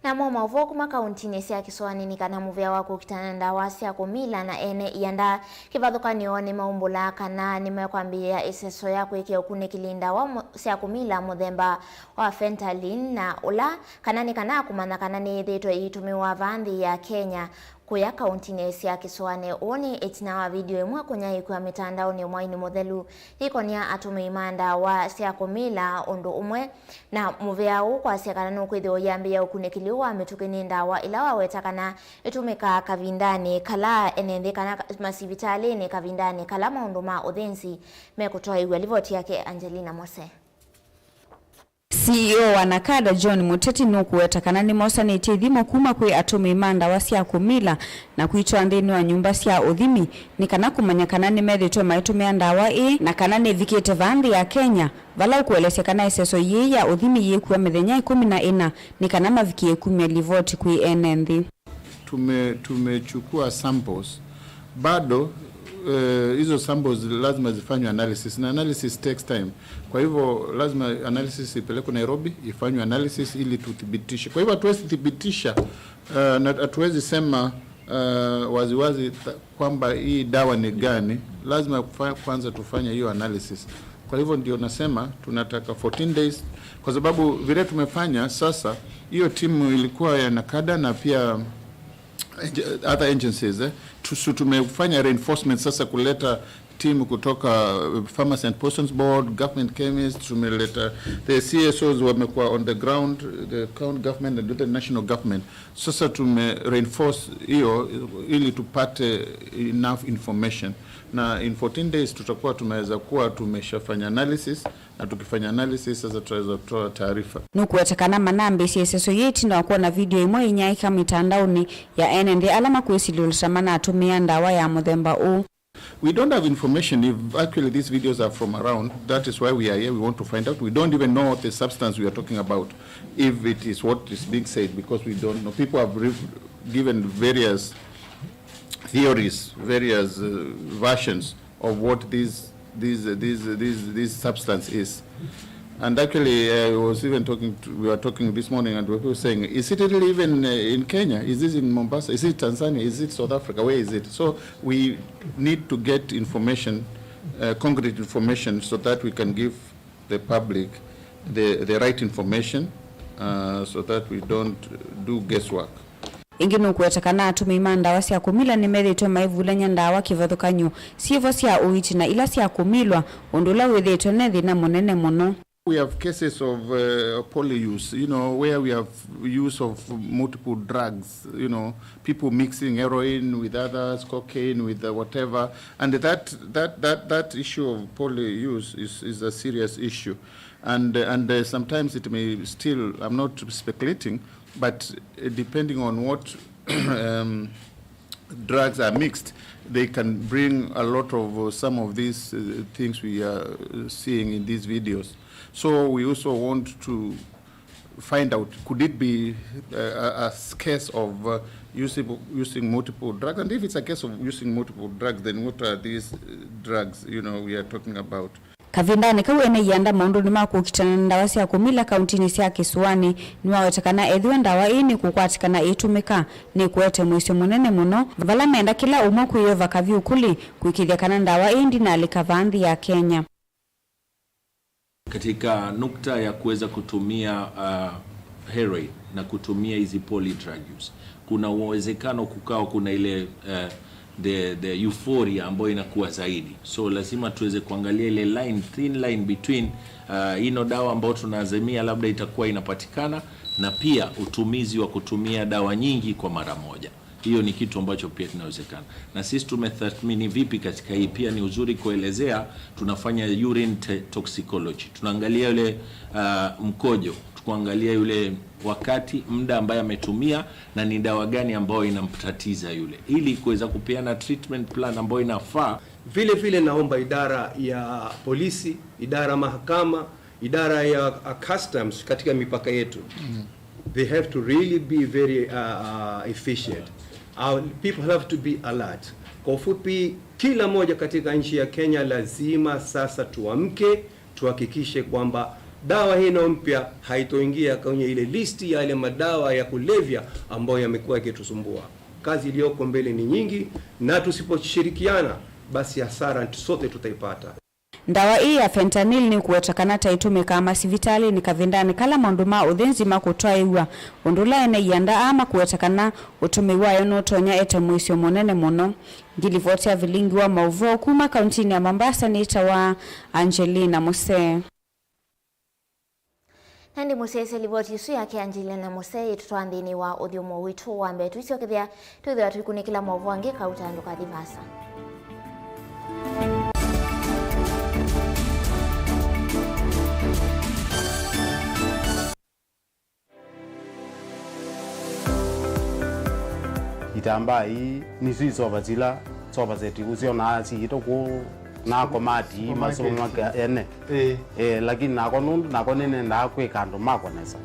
Namo maũvoo kuma kauntinĩ sya Kĩsũanĩ nĩ kana mũvĩa wa kũkitana na ndawa sya kũmila na ene ianda kĩvathũkany'o nĩmaumbũla kana nĩmekwambĩĩa ĩseso ya kwĩkĩa ũkunĩkĩli ndawa mũ- sya kũmila mũthemba wa Phenytoin, na ũla kana nĩ kana kũmanya kana nĩyĩthĩĩtwe ĩitũmĩwa vaa nthĩ ya Kenya kũya kauntinĩ sya Kĩsũanĩ. Ũũ nĩ ĩtina wa video ĩmwe kũnyaĩĩkw'a mĩtandaonĩ mwainĩ mũthelu yĩkonia atũmĩi ma ndawa sya kũmila ũndũ ũmwe na mũvĩa ũũ kwasya kana nũkwĩthĩwa ũyambĩĩa ũkunĩkĩli ũũ wa mĩtũkĩ nĩ ndawa ĩla waweta kana ĩtũmĩkaa kavindanĩ kala ene nthĩ kana ka- masivitalĩnĩ kavindanĩ kala maũndũ ma ũthĩnzi mekũtwaĩw'a. Livoti yake Angelina Mose. C E O wa NACADA John Mũteti nũkũweta kana nĩmosanĩtye ithimo kuma kwĩ atũmĩi ma ndawa sya kũmila na kwitwaa nthĩnĩ wa nyũmba sya ũthimi nĩ kana kũmanya kana nĩmethĩĩtwe maitũmĩa ndawa ĩĩ na kana nĩvikĩte vaa nthĩ ya Kenya, vala ũkũelesya kana ĩseso yĩĩ ya ũthimi yĩkua mĩthenya ĩkũmi na ĩna nĩ kana mavikĩe kumya livoti kwĩ ene nthĩ. Tume, tumechukua samples. Bado eh, hizo samples lazima zifanywe analysis, na analysis takes time. Kwa hivyo lazima analysis ipelekwe Nairobi ifanywe analysis ili tuthibitishe. Kwa hivyo hatuwezi thibitisha eh, na hatuwezi sema eh, waziwazi tha- kwamba hii dawa ni gani. Lazima kufa- kwanza tufanye hiyo analysis. Kwa hivyo ndio nasema tunataka fourteen days, kwa sababu vile tumefanya sasa, hiyo timu ilikuwa ya NACADA na pia ag- other agencies eh. Tu- so tumefanya reinforcement sasa kuleta timu kutoka uh, Pharmacy and Poisons Board, government chemist, tumeleta the C S Os wamekuwa on the ground, the county government and the national government. Sasa tume reinforce hiyo ili tupate enough information, na in fourteen days tutakuwa tumeweza kuwa tumeshafanya analysis, na tukifanya analysis sasa tutaweza kutoa taarifa. Nũkũweta kana manambĩĩsye ĩseso yĩĩ ĩtina wa kwona video ĩmwe ĩnyaĩĩka mĩtandaonĩ ya ene nthĩ ala makwĩsilĩlwa ta manatũmĩa ndawa ya mũthemba ũũ. We don't have information if actually these videos are from around. That is why we are here. We want to find out. We don't even know the substance we are talking about, if it is what is being said, because we don't know. People have re- given various theories, various uh, versions of what this, this, uh, this, uh, this, this substance is. And actually, I was even talking to, we were talking this morning, and we were saying, is it really even uh, in Kenya? Is this in Mombasa? Is it Tanzania? Is it South Africa? Where is it? So we need to get information, uh, concrete information, so that we can give the public the, the right information, uh, so that we don't do guesswork. Ĩngĩ nũkũweta kana atũmĩi ma ndawa sya kũmila nĩmethĩĩtwe maivulany'a ndawa kĩvathũkany'o syĩvo sya ũiiti na ila sya kũmilwa, ũndũ ũla wĩthĩĩtwe ne thĩna mũnene mũno. We have cases of uh, poly use, you know, where we have use of multiple drugs, you know, people mixing heroin with others, cocaine with uh, whatever, and that, that, that, that issue of poly use is, is a serious issue. And, uh, and uh, sometimes it may still, I'm not speculating, but uh, depending on what um, drugs are mixed, they can bring a lot of uh, some of these uh, things we are uh, seeing in these videos. So we also want to find out, could it be uh, a, a case of uh, Using, using multiple drugs, and if it's a case of using multiple drugs, then what are these uh, drugs, you know, we are talking about? Kavindanĩ kau, ene ianda maũndũnĩ ma kũkitana na ndawa sya kũmila kauntinĩ sya Kĩsũanĩ nĩwaweta kana ethĩwa ndawa ĩĩ nĩkũkwatĩkana ĩitũmĩka, nĩkũete mũisyo mũnene mũno vala menda kĩla ũmwe kwĩyova kavyũ kũlĩ kũĩkĩĩthya kana ndawa ĩĩ ndinalika vaa nthĩ ya Kenya. Katika nukta ya kuweza kutumia uh, heroin na kutumia hizi poly drug use, kuna uwezekano kukao kuna ile uh, the, the euphoria ambayo inakuwa zaidi. So lazima tuweze kuangalia ile line, thin line between uh, ino dawa ambayo tunaazimia labda itakuwa inapatikana, na pia utumizi wa kutumia dawa nyingi kwa mara moja. Hiyo ni kitu ambacho pia kinawezekana. Na sisi tumetathmini vipi katika hii? Pia ni uzuri kuelezea, tunafanya urine te- toxicology. Tunaangalia yule uh, mkojo, tukuangalia yule wakati, muda ambaye ametumia na ni dawa gani ambayo inamtatiza yule, ili kuweza kupeana treatment plan ambayo inafaa. Vile vile naomba idara ya polisi, idara mahakama, idara ya uh, customs katika mipaka yetu, they have to really be very uh, uh, efficient. Our people have to be alert. Kwa ufupi, kila moja katika nchi ya Kenya lazima sasa tuamke, tuhakikishe kwamba dawa hino mpya haitoingia kwenye ile listi ya yale madawa ya kulevya ambayo yamekuwa yakitusumbua. Kazi iliyoko mbele ni nyingi, na tusiposhirikiana, basi hasara sote tutaipata. Ndawa ii ya fentanyl nĩkũweta kana ta ĩtũmĩkaa masivitalĩnĩ kavindanĩ kala maũndũ ma ũthĩnzi makũtwaĩĩw'a, ũndũ ũla ene ianda aa makũweta kana ũtũmĩi wayo nũtonya ete mũisyo mũnene mũno. Ngilivoti ya vilingi wa maũvoo kuma kauntinĩ ya Mombasa nĩtawa Angelina Musee. Na ĩndĩ mũsyaĩĩsya, livoti ĩsu yake Angelina Musee ĩtũtwaa nthĩnĩ wa ũthyũmũo witũ wa mbee. Tũisyokethya twĩthĩwa tũikunĩkĩla maũvoo angĩ, kauta ndũkathi vaasa. Itambaa ii nĩsyo isova sila sofa set ũsyonaa siitũ kũu na komati masũmaka ene. Ĩĩ. Eh, lakini nakwa nũndũ nakwa nĩnendaa kwĩka andũ makwa nesa.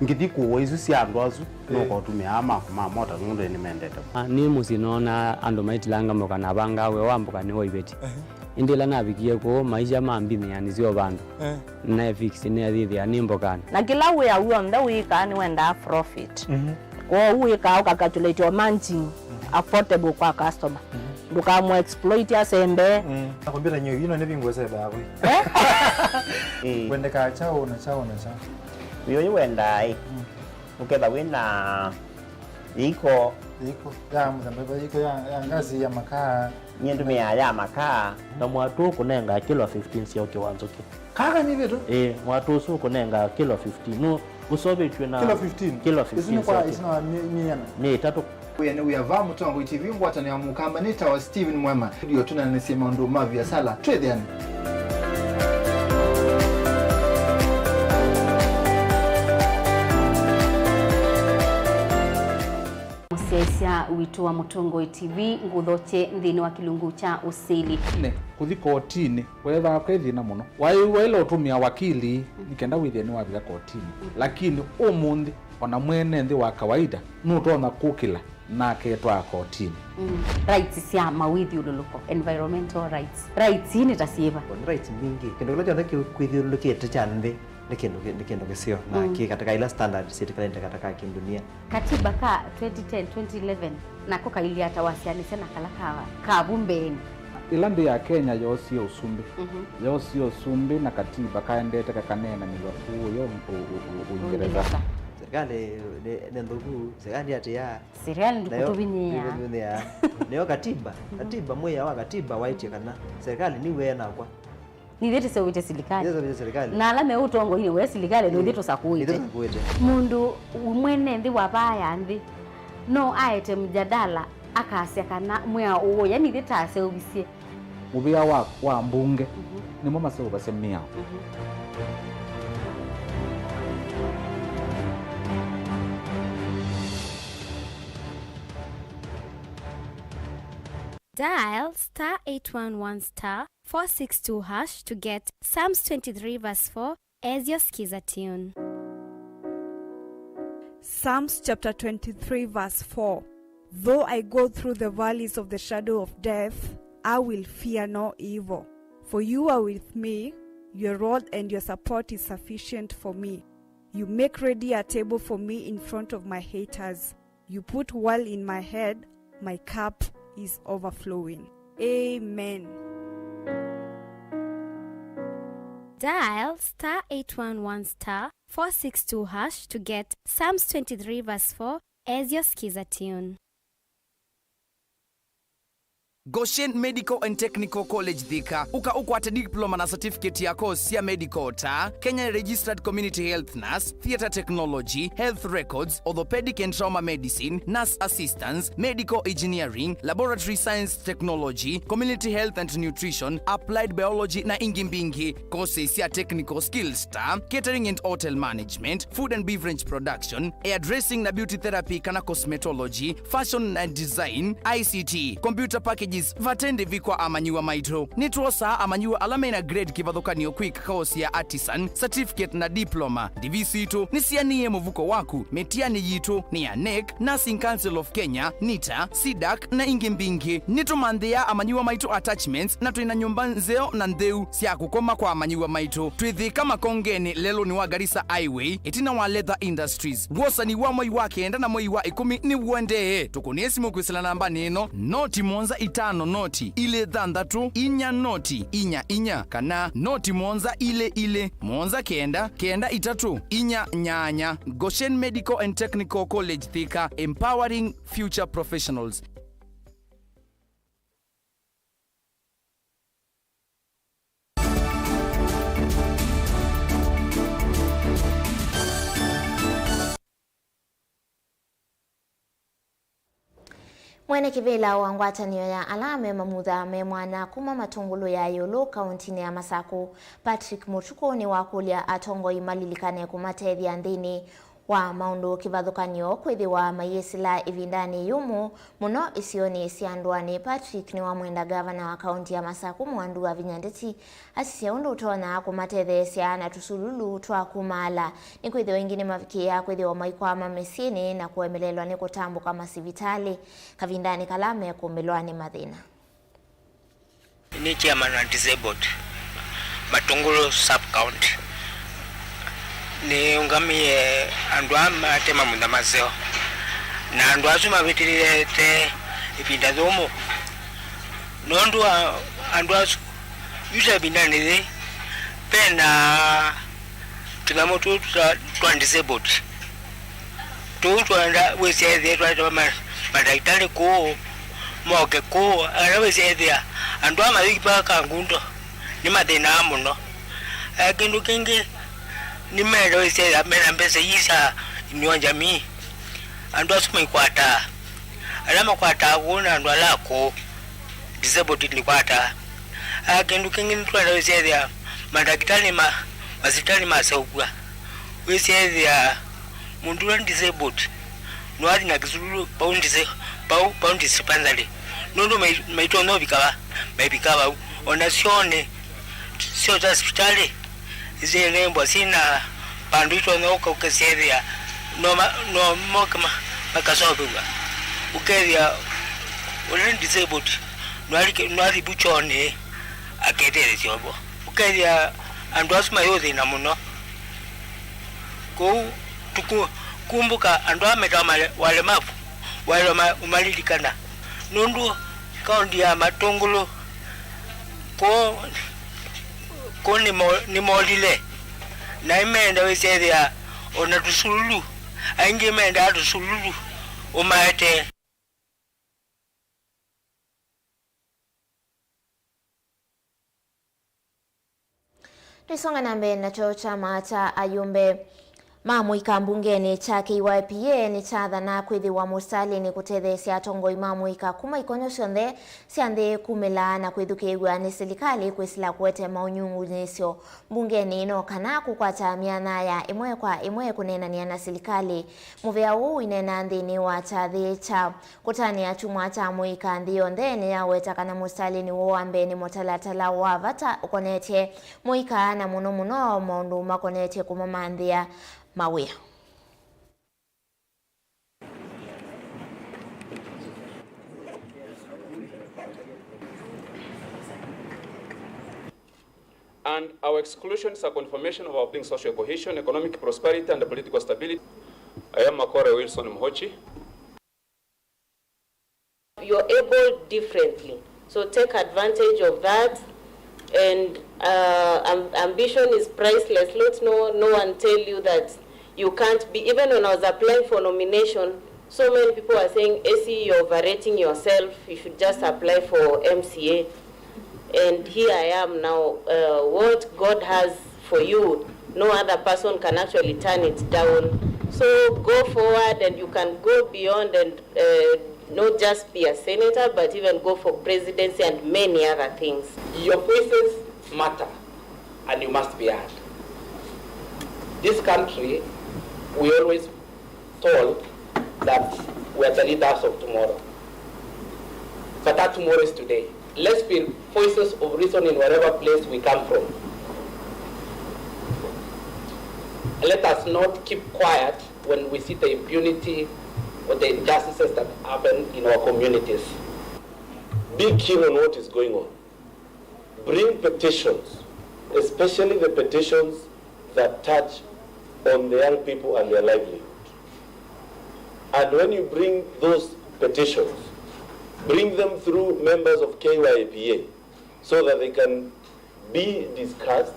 Ngĩthi kũũa isu sya andũ asu, nũkotũmĩaa makwa ma mota nũndũ nĩmendete. Ah, nĩ mũsyĩ noonaa andũ maitilanga mboka na vangaa wĩa wa mboka nĩ wa iveti. Ĩndĩ ĩla navikie kũu, maisha mambimĩa nĩsyo vandũ. Eh. Naefix nĩathĩthĩa nĩ mbokanĩ. Na kĩla wĩa w'onthe wĩkaa nĩwendaa profit. Mhm. Kwoou wĩkaa ũkacalculate o margin affordable kwa customer. Mhm. Ndũkamũ exploit asembe. Mm. Na kompyuta nyo ino nĩ vingo sebe yakwe. Eh? Eh. Wendekaa kyaũ na kyaũ na kyaũ. Wĩ ũyũ wendaa ĩ. Mm. Ũketha wĩ na iko. Iko ya mũthemba ĩva? Iko ya, ya ngasi, ya makaa? Nyie ndũmĩaa ya makaa. Na mwatũ ũkũnenga kilo fifteen sya ũkĩ wa nzũkĩ. Kaka nĩ vĩtũ? Ĩĩ, mwatũ ũsu ũkũnenga kilo fifteen. Nũ ũseũvĩtw'e na kilo fifteen? Kilo fifteen. Isu nĩ kwa, sya ũkĩ. Isu nĩ wa mi-, miana? Nĩ ĩtatũ. Wĩa nĩ wĩa va Mũtongoi T V, ngwatanĩo ya Mũkamba, nĩtawa Steven Mwema. Ndio tũnanĩsye maũndũ ma viasala. Twĩthĩane. Mũsyaĩĩsya witũ wa Mũtongoi T V, ngũthokye nthĩnĩ wa kĩlungu kya ũsili. Nĩ kũthi kotinĩ weethĩawa kwĩ thĩna mũno. Waĩwa ĩla ũtũmĩa wakili nĩ kenda wĩthĩe nĩwavika kotinĩ. Lakini ũmũnthĩ, ona mwene nthĩ wa kawaida nũtonya kũkĩla na aketwaa kotinĩ. Mm. Rights sya mawĩthyũlũlũko, environmental rights. Rights ii nĩ ta syĩva? Nĩ rights mbingĩ. Kĩndũ kĩla kyonthe kĩ-, kwĩthyũlũlũkĩte kya nthĩ nĩ kĩndũ kĩ-, nĩ kĩndũ kĩseo, na mm, kĩ katĩ ka ila standard syĩtĩkanĩte katĩ ka kĩndunia. Katiba ka twenty ten, twenty eleven nako kailyĩ ata wasyaanĩsya na kala ka, ka vu mbeenĩ? Ĩla nthĩ ya Kenya yoosie ũsumbĩ, mhm, yoosie ũsumbĩ na katiba kaendete kakaneenanĩw'a kũũ yo ũ-, ũ-, ũ-, Ũingereza. Ũingereza. Serikali nĩ, nĩ nthũku, serikali atĩa? Serikali nayo ndĩkũtũvinyĩĩa. Ndĩkũtũvinyĩĩa. Nĩyo katiba, katiba, mwĩao wa katiba waĩtye kana serikali nĩw'e nakwa. Nithyĩ tũseũvĩtye silikalĩ. Nithyĩ tũseũvĩtye silikalĩ. Na ala me ũtongoinĩ we silikalĩ, nĩ ithyĩ tũsakũĩte. Nithyĩ tũsakũĩte. Mũndũ mwene nthĩ wa vaa ya nthĩ no aete mjadala akasya kana mwĩao ũũ, yani ithyĩ taseũvisye. Mũvĩa wa, wa mbunge, mhm, nĩmo maseũvasya mĩao. Mhm. Dial star eight one one star four six two hash to get Psalms twenty-three verse four as your skiza tune. Psalms chapter twenty-three, verse four. Though I go through the valleys of the shadow of death, I will fear no evil. For you are with me, your rod and your support is sufficient for me. You make ready a table for me in front of my haters. You put oil in my head, my cup is overflowing. Amen. Dial star eight one one star four six two hash to get Psalms twenty-three verse four as your skiza tune. Goshen Medical and Technical College Thika. Ũka ũkwate diploma na certificate ya course sya medical ta Kenya Registered Community Health Nurse, Theatre Technology, Health Records, Orthopedic and Trauma Medicine, Nurse Assistance, Medical Engineering, Laboratory Science Technology, Community Health and Nutrition, Applied Biology na ingĩ mbingĩ. Courses sya technical skills ta Catering and Hotel Management, Food and Beverage Production, Hairdressing na Beauty Therapy kana Cosmetology, Fashion and Design, I C T, Computer Packages, vate ndĩvi kwa amanyĩw'a maitũ. Nĩtwosaa amanyĩw'a ala mena grade kĩvathũkany'o kwĩka course ya Artisan, Certificate na Diploma. Ndĩvi sitũ nĩsianĩie mũvuko waku. Mĩtiani yitũ nĩ ya NEC, Nursing Council of Kenya, NITA, CDAC na ingĩ mbingĩ. Nĩtũmanthĩaa amanyĩw'a maitũ attachments na twĩ na nyũmba nzeo na ntheu sya kũkoma kwa amanyĩw'a maitũ. Twĩ Thika Makongenĩ, lelũnĩ wa Garissa Highway, ĩtina wa Leather Industries. Wosani wa mwei wa kenda na mwei wa ĩkũmi nĩw'o ũendee. Tũkũnĩe simũ kwĩsĩla nambanĩ ĩno, noti mũonza itano noti ilĩ thanthatũ inya noti inya inya, kana noti mũonza ilĩ ilĩ mũonza kenda kenda itatũ inya nyanya. Goshen Medical and Technical College Thika, empowering future professionals. Mwene kĩvĩla wa ngwatanĩo ya ala me mamutha me mwanya kuma Matũngũlũ ya ĩũlũ kaũntinĩ ya Masakũ, Patrick Mũtukũ, nĩwakũlya atongoi malilikane kũmatethya nthĩnĩ wa maũndũ kĩvathũkany'o kwĩthĩwa mayĩsĩla ĩvindanĩ yũmũ mũno isionĩ sya ndũanĩ. Patrick nĩwamwenda ngavana wa kaũnti ya Masakũ Mwandũ Wavinya Ndeti asisye ũndũ ũtonya kũmatetheesya na tũsululu twa kumaala, nĩkwĩthĩwa aingĩ nĩmavikĩĩa kwĩthĩwa maikwama mĩsyĩnĩ na kũemelelwa nĩ kũtambũka masivitalĩ kavindanĩ kala mekũmĩlwa nĩ mathĩna. Nĩ chairman wa disabled, Matũngũlũ sub county. Nĩũngamĩe andũ aa mate mamutha maseo, na andũ asu mavĩtĩlĩte ĩvinda yũmũ, nũndũ wa andũ asu yu ta ĩvindanĩ yĩĩ ve na tũnyamũ tũu twa, twa disabled. Tũu twenda wĩsya ethĩa twatava ma-, mandakĩtalĩ kũũ, moke kũũ, ala wĩsya ethĩa andũ aa mayũki vaa Kangundo nĩmathĩnaa mũno. Eh, kĩndũ kĩngĩ, nĩmenda wĩsya ethĩa mena mbesa ii sya Inua Jamii. Andũ asu maikwataa, ala makwataa kũũ na andũ ala akũũ, disabled nĩkwataa. Ah, kĩndũ kĩngĩ nĩtwenda wĩsya ethĩa mandakĩtalĩ ma, masivitalĩ maseũvw'a. Wĩsya ethĩa mũndũ ũla disabled nwathi na kĩsululu vau ndise-, vau, vau dispensary, nũndũ mai-, maitonya ũvika va, maivika vau. O na syoonĩ syo ta sivitalĩ, isyĩnembwa syĩna vandũ itonya ũka ũkasethĩa, no ma-, no moke ma-, makaseũvw'a. Ũkethĩa ũla nĩ disabled, nwalike-, nwathi vu kyoonĩ, aketetheesya ovo. Ũkethĩa andũ asu mayũthĩna mũno. Kwoou tũku-, kumbũka andũ aa metawa male-, walemavu, waĩle ũma-, ũmalilikana, nũndũ kaũnti ya Matũngũlũ kũũ, kũũ nĩmo-, nĩmolile, na nĩmeenda wĩsethĩa o na tũsululu, aingĩ mendaa tũsululu ũmaetee. Twĩsonga na mbee nakyo, kyama kya ayũmbe ma mũika mbungenĩ kya K Y P A nĩkyathana kwĩthĩwa mũsitalĩnĩ kũtetheesya atongoi ma mũika kuma ikonyo syonthe sya nthĩ kumĩla na kwĩthukĩĩw'a nĩ silikalĩ kwĩsĩla kũete maũnyungunyĩsyo mbungenĩ ĩno kana kũkwata myanya ya ĩmwe kwa ĩmwe kũneenany'a na silikalĩ. Mũvea ũũ ũineenaa nthĩnĩ wa kyathĩ kya kũtanĩa kyumwa kya mũika nthĩ yonthe nĩyaweta kana mũsitalĩnĩ woo wa mbee nĩ mũtalatala wa vata ũkonetye mũika, na mũno mũno maũndũ makonetye kũmamanthĩa mawĩa. And our exclusions are confirmation of our being social cohesion, economic prosperity, and political stability. I am Makore Wilson Muhochi. You're able differently. So take advantage of that. And uh, am- ambition is priceless. Let no, no one tell you that you can't be. Even when I was applying for nomination, so many people were saying, "A C, you're overrating yourself. You should just apply for M C A." And here I am now. Uh, what God has for you, no other person can actually turn it down. So go forward and you can go beyond and uh, not just be a senator, but even go for presidency and many other things. Your voices matter and you must be heard. This country, we always told that we are the leaders of tomorrow. But that tomorrow is today. Let's be voices of reason in whatever place we come from. Let us not keep quiet when we see the impunity or the injustices that happen in our communities. Be keen on what is going on. Bring petitions, especially the petitions that touch on the young people and their livelihood. And when you bring those petitions, bring them through members of K Y A P A so that they can be discussed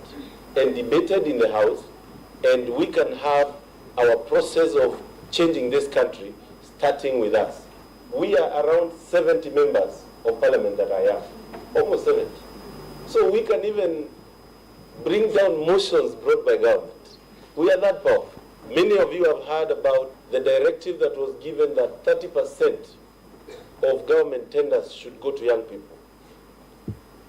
and debated in the House, and we can have our process of changing this country starting with us. We are around seventy members of parliament that are young, almost seventy. So we can even bring down motions brought by government. We are that powerful. Many of you have heard about the directive that was given that thirty percent of government tenders should go to young people.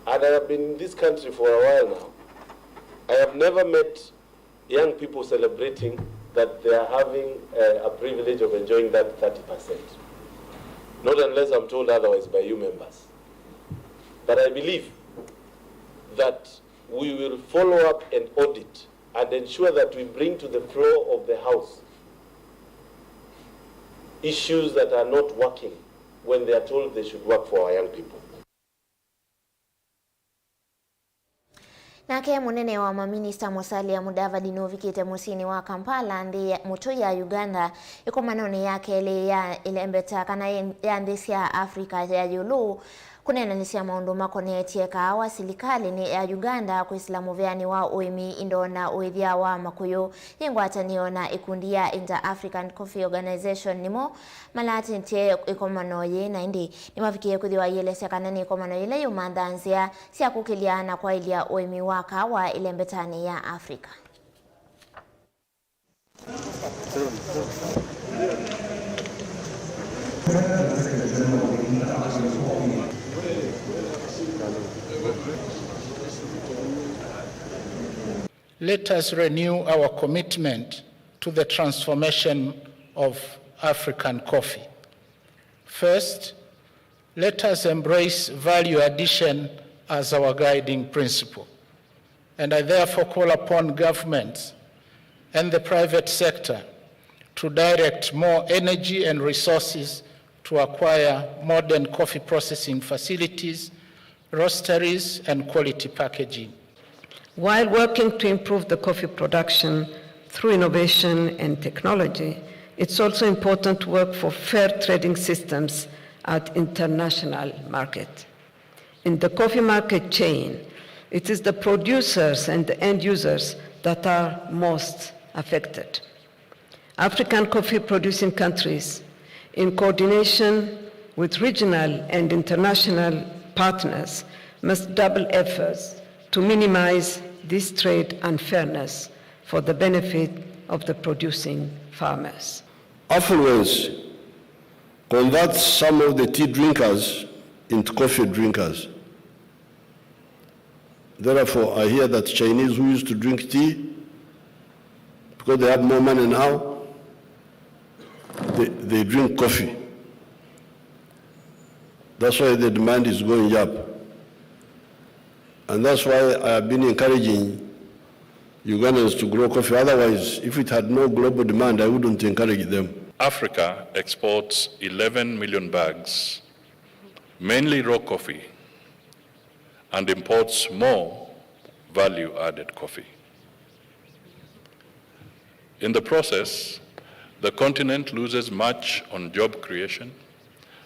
And I have been in this country for a while now. I have never met young people celebrating that they are having uh, a privilege of enjoying that thirty percent. Not unless I'm told otherwise by you members. But I believe that we will follow up and audit and ensure that we bring to the floor of the House issues that are not working when they are told they should work for our young people. Nake mũnene wa maminista Musalia Mudavadi nũvikĩte mũsyĩnĩ wa Kampala, nthĩ ya- mũtũi ya Uganda, ĩkomanonĩ ya kelĩ ya ĩlembeta kana ya nthĩ sya Africa ya ĩũlũ, kũneenanĩsya maũndũ makonetye kaawa. Silikalĩ ya Uganda kwĩsĩla mũveanĩ wa ũĩmi, indo na ũĩthya wa makũyũ yĩ ngwatanĩo na ĩkundi ya Inter-African Coffee Organization nĩmo malatĩtye ĩkomano yĩĩ, na ĩndĩ nĩmavikie kwĩthĩwa aielesya kana nĩ ĩkomano yĩla yĩũmantha nzĩa sya kũkĩlya na kwaĩlya ũĩmi wa kaawa ĩlembetanĩ ya Africa. Let us renew our commitment to the transformation of African coffee. First, let us embrace value addition as our guiding principle, and I therefore call upon governments and the private sector to direct more energy and resources to acquire modern coffee processing facilities, roasteries, and quality packaging. While working to improve the coffee production through innovation and technology, it's also important to work for fair trading systems at international market. In the coffee market chain, it is the producers and the end users that are most affected. African coffee producing countries, in coordination with regional and international partners, must double efforts to minimize this trade unfairness for the benefit of the producing farmers. Affluence converts some of the tea drinkers into coffee drinkers. Therefore, I hear that Chinese who used to drink tea, because they have more money now, they, they drink coffee. That's why the demand is going up. And that's why I have been encouraging Ugandans to grow coffee. Otherwise, if it had no global demand, I wouldn't encourage them. Africa exports eleven million bags, mainly raw coffee, and imports more value-added coffee. In the process, the continent loses much on job creation,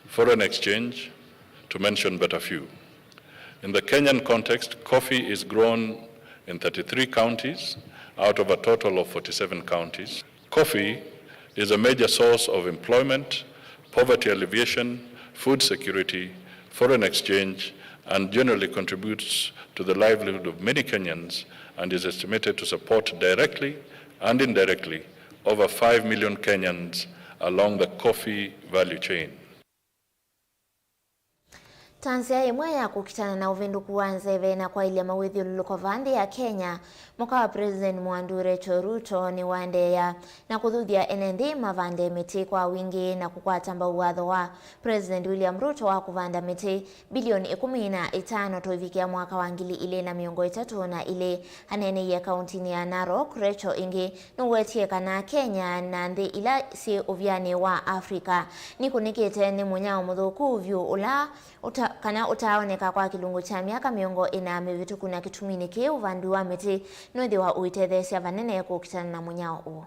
foreign exchange, to mention but a few. In the Kenyan context, coffee is grown in thirty-three counties out of a total of forty-seven counties. Coffee is a major source of employment, poverty alleviation, food security, foreign exchange, and generally contributes to the livelihood of many Kenyans and is estimated to support directly and indirectly over five million Kenyans along the coffee value chain. Ta nzĩa ĩmwe ya kũkitana na ũvĩndũku wa nzeve na kwaĩlya mawĩthyũlũlũko vaa nthĩ ya Kenya, mũka wa President mũandũ Rachel Ruto nĩwaendeea na kũthuthya ene nthĩ mavande mĩtĩ kwa wingĩ na kũkwata mbau watho wa President William Ruto wa kũvanda mĩtĩ bilioni ĩkũmi na ĩtano tũivikĩa mwaka wa ngili ilĩ na mĩongo ĩtatũ na ilĩ. Aneeneie kauntinĩ ya Narok, Rachel ĩngĩ nũwetie kana Kenya na nthĩ ila syĩ ũvyanĩ wa Africa nikũnĩkĩte nĩ mũnyao mũthũku vyũ ũla ũta-, kana ũtaaoneka kwa kĩlungu kya myaka mĩongo ĩna mĩvĩtũku, na kĩtuminĩ kĩĩ ũvandi wa mĩtĩ nũĩthĩwa ũitetheesya vanene kũkitana na mũnyao ũũ.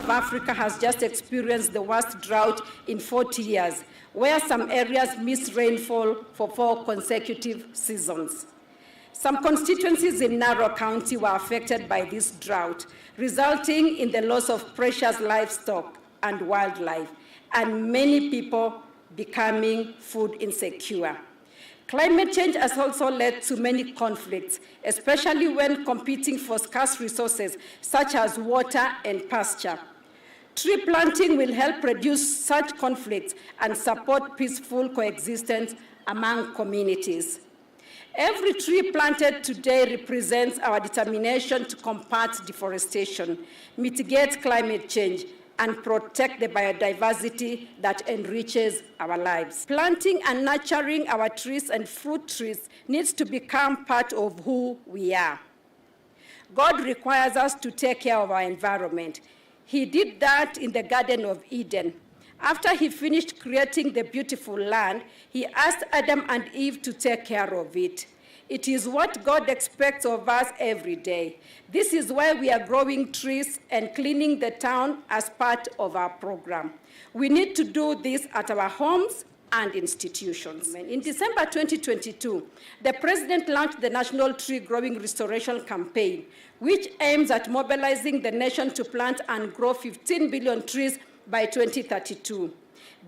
Africa has just experienced the worst drought in forty years, where some areas missed rainfall for four consecutive seasons. Some constituencies in Narok County were affected by this drought, resulting in the loss of precious livestock and wildlife, and many people becoming food insecure. Climate change has also led to many conflicts, especially when competing for scarce resources such as water and pasture. Tree planting will help reduce such conflicts and support peaceful coexistence among communities. Every tree planted today represents our determination to combat deforestation, mitigate climate change, and protect the biodiversity that enriches our lives. Planting and nurturing our trees and fruit trees needs to become part of who we are. God requires us to take care of our environment. He did that in the Garden of Eden. After he finished creating the beautiful land, he asked Adam and Eve to take care of it. It is what God expects of us every day. This is why we are growing trees and cleaning the town as part of our program. We need to do this at our homes and institutions. In December twenty twenty-two, the President launched the National Tree Growing Restoration Campaign, which aims at mobilizing the nation to plant and grow fifteen billion trees by twenty thirty-two.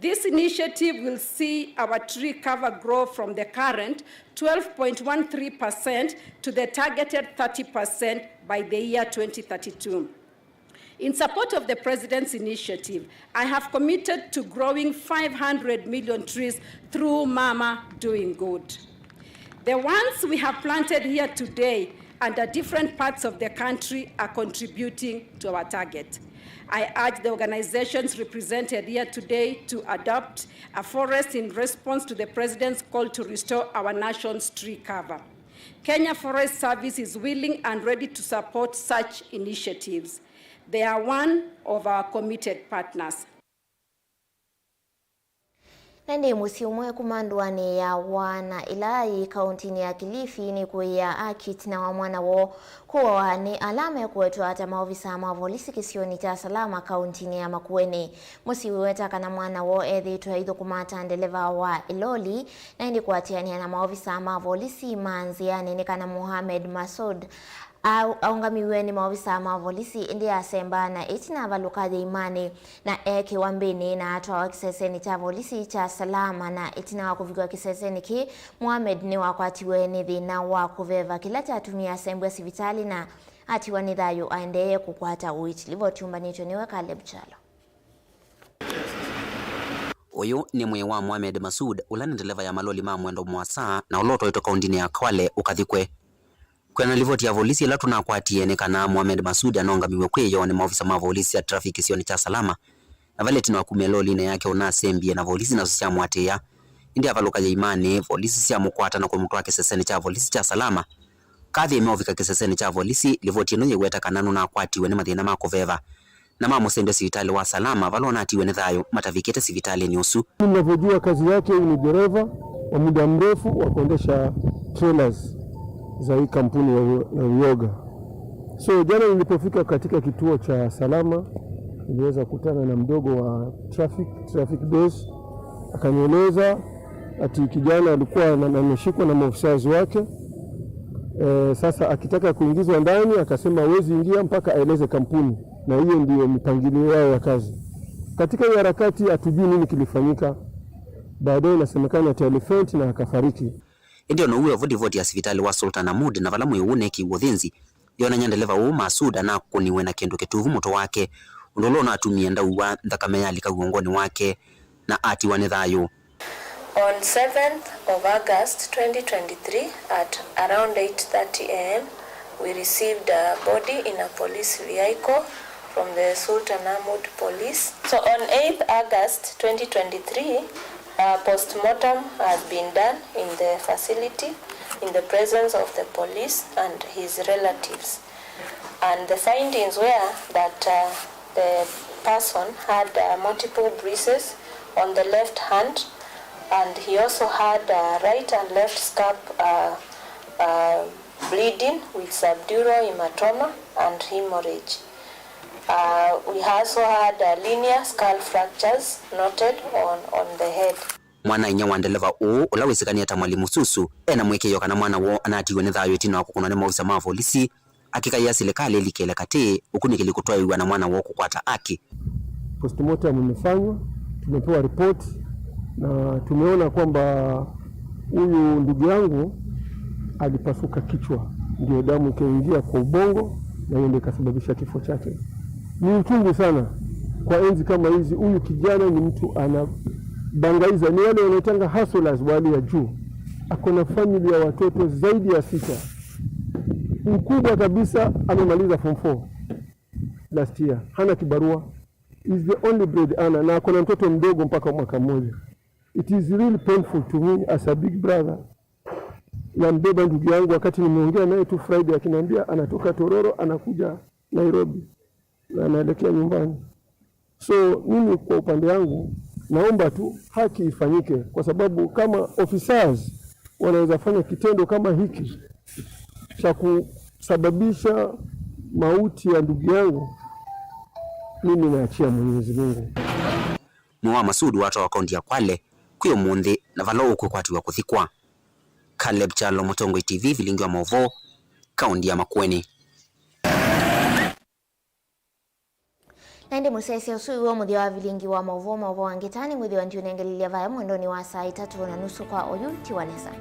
This initiative will see our tree cover grow from the current twelve point one three percent to the targeted thirty percent by the year twenty thirty-two. In support of the President's initiative, I have committed to growing five hundred million trees through Mama Doing Good. The ones we have planted here today and at different parts of the country are contributing to our target. I urge the organizations represented here today to adopt a forest in response to the President's call to restore our nation's tree cover. Kenya Forest Service is willing and ready to support such initiatives. They are one of our committed partners. Na ĩndĩ mũsyĩ ũmwe kuma ndũanĩ ya Wana ĩla yĩ kauntinĩ ya Kilifi nĩkũĩĩa akiti na wa mwana woo kũawa nĩ ala mekũwetwa ta maovisa ma volisi kĩsionĩ kya Salama kauntinĩ ya Makueni. Mũsyĩ wĩweta kana mwana woo ethĩĩtwe aithũkũma ta ndeleva wa ĩloli, na ĩndĩ kũatĩanĩa na maovisa ma volisi ma nzĩanĩ nĩ kana Mohamed Masud Au-, aũngamiw'e nĩ maovisa ma volisi, ĩndĩ asembaa na ĩtina avalũka yĩimanĩ na eekĩwa mbĩnĩ na atwawa kĩsesenĩ kya volisi kya Salama, na ĩtina wa kũvikwa kĩsesenĩ kĩĩ, Mohamed nĩwakwatiwe nĩ thĩna wa kũveva, kĩla kyatumie asembw'a sivitalĩ na atiwa nĩ thayũ aendee kũkwata ũiiti. Livoti yũmbanĩtw'e nĩwe Caleb Kyalo. Ũyũ nĩ mwĩĩ wa Mohamed Masud, ũla nĩ ndeleva ya maloli ma mwendo mũasa na ũla ũtwaĩtwe kaũndĩnĩ ya Kwale ũkathikwe. Kwĩana na livoti ya volisi ĩla tũnakwatie nĩ kana Mohamed Masud anongamiw'e kwĩ ĩyoo nĩ maovisa ma volisi sya traffic kĩsionĩ kya Salama, na vala ĩtina wa kuma ĩlolinĩ yake ũnasembie na volisi nasyo syamũatĩĩa. Ĩndĩ avalũka yĩimanĩ, volisi syamũkwata na kũmũtwaa kĩsesenĩ kya volisi kya Salama. Kathi ĩmeũvika kĩsesenĩ kya volisi, livoti ĩno yĩweta kana nũnakwatiwe nĩ mathĩna ma kũveva na mamũsembya sivitalĩ wa Salama, vala ũnatiwe nĩ thayũ matavikĩte sivitalĩnĩ ũsu. Ninavyojua kazi yake, huyu ni dereva wa muda mrefu wa kuendesha trailers. za hii kampuni ya, ya Uyoga. So jana nilipofika katika kituo cha Salama, niliweza kukutana na mdogo wa traffic, traffic base, akanieleza ati kijana alikuwa na- na- ameshikwa na maofisa wake. E, sasa akitaka kuingizwa ndani akasema hawezi ingia mpaka aeleze kampuni, na hiyo ndiyo mipangilio yao ya kazi. Katika hiyo harakati hatujui nini kilifanyika. Baadaye inasemekana ati alifenti na akafariki. Ĩndĩ o na ũu wĩ o vo, livoti ya sivitalĩ wa Sultan Ahmud na vala mwĩĩ ũũ ũneekiwe ũthĩnzi yonany'a ndeleva ũũ Masood anakũniwe na kĩndũ kĩtuvu mũtwe wake, ũndũ ũla ũnatumie ndauwa nthakame yalika w'ongonĩ wake na atiwa nĩ thayũ. On seventh of August twenty twenty-three at around eight thirty a m, we received a body in a police vehicle from the Sultan Ahmud Police. So on eighth August twenty twenty-three, a postmortem has been done in the facility in the presence of the police and his relatives. And the findings were that, uh, the person had, uh, multiple bruises on the left hand, and he also had, uh, right and left scalp, uh, uh, bleeding with subdural hematoma and hemorrhage. Uh, we also had, uh, linear skull fractures noted on, on the head. Mwana-a-inyia wa ndeleva ũũ, ũla wĩsĩkanĩe ta Mwalimu Susu, e na mũĩkĩĩo kana mwana woo anatiwe nĩ thayũ ĩtina wa kũkũnwa nĩ maofisa ma volisi, akĩkaĩa silikalĩ ĩlikĩle katĩ ũkunĩkĩli kũtwaĩw'a na mwana woo kũkwata aki. Postmortem imefanywa, tumepewa report na tumeona kwamba huyu ndugu yangu alipasuka kichwa, ndio damu ikaingia kwa ubongo na hiyo ndio ikasababisha kifo chake. Ni uchungu sana kwa enzi kama hizi. Huyu kijana ni mtu anabangaiza, ni wale wanaitanga hustlers wa hali ya juu. Ako na family ya watoto zaidi ya sita. Mkubwa kabisa amemaliza form four last year, hana kibarua, is the only bread earner, na ako na mtoto mdogo mpaka mwaka mmoja. It is really painful to me as a big brother. Nambeba ndugu yangu, wakati nimeongea naye tu Friday, akiniambia anatoka Tororo anakuja Nairobi na anaelekea nyumbani. So mimi kwa upande wangu naomba tu haki ifanyike, kwa sababu kama officers wanaweza fanya kitendo kama hiki cha kusababisha mauti ya ndugu yangu, mimi naachia Mwenyezi Mungu. Mwĩĩ wa Masood watwawa kaunti ya Kwale kwĩ ũmũnthĩ na vala ũkwĩkwatiwa kũthikwa. Caleb Kyalo, Mũtongoi T V, Vilingi wa Maũvoo, kaunti ya Makueni. Na ĩndĩ mũsyaĩĩsya ũsu wĩw'o mũthya wa Vilingi wa Maũvoo, maũvoo wa ngĩta nĩngwĩthĩwa ndiũnengelelya vaya mwendonĩ wa saa itatũ na nusu kwa oyu, tiwa nesa.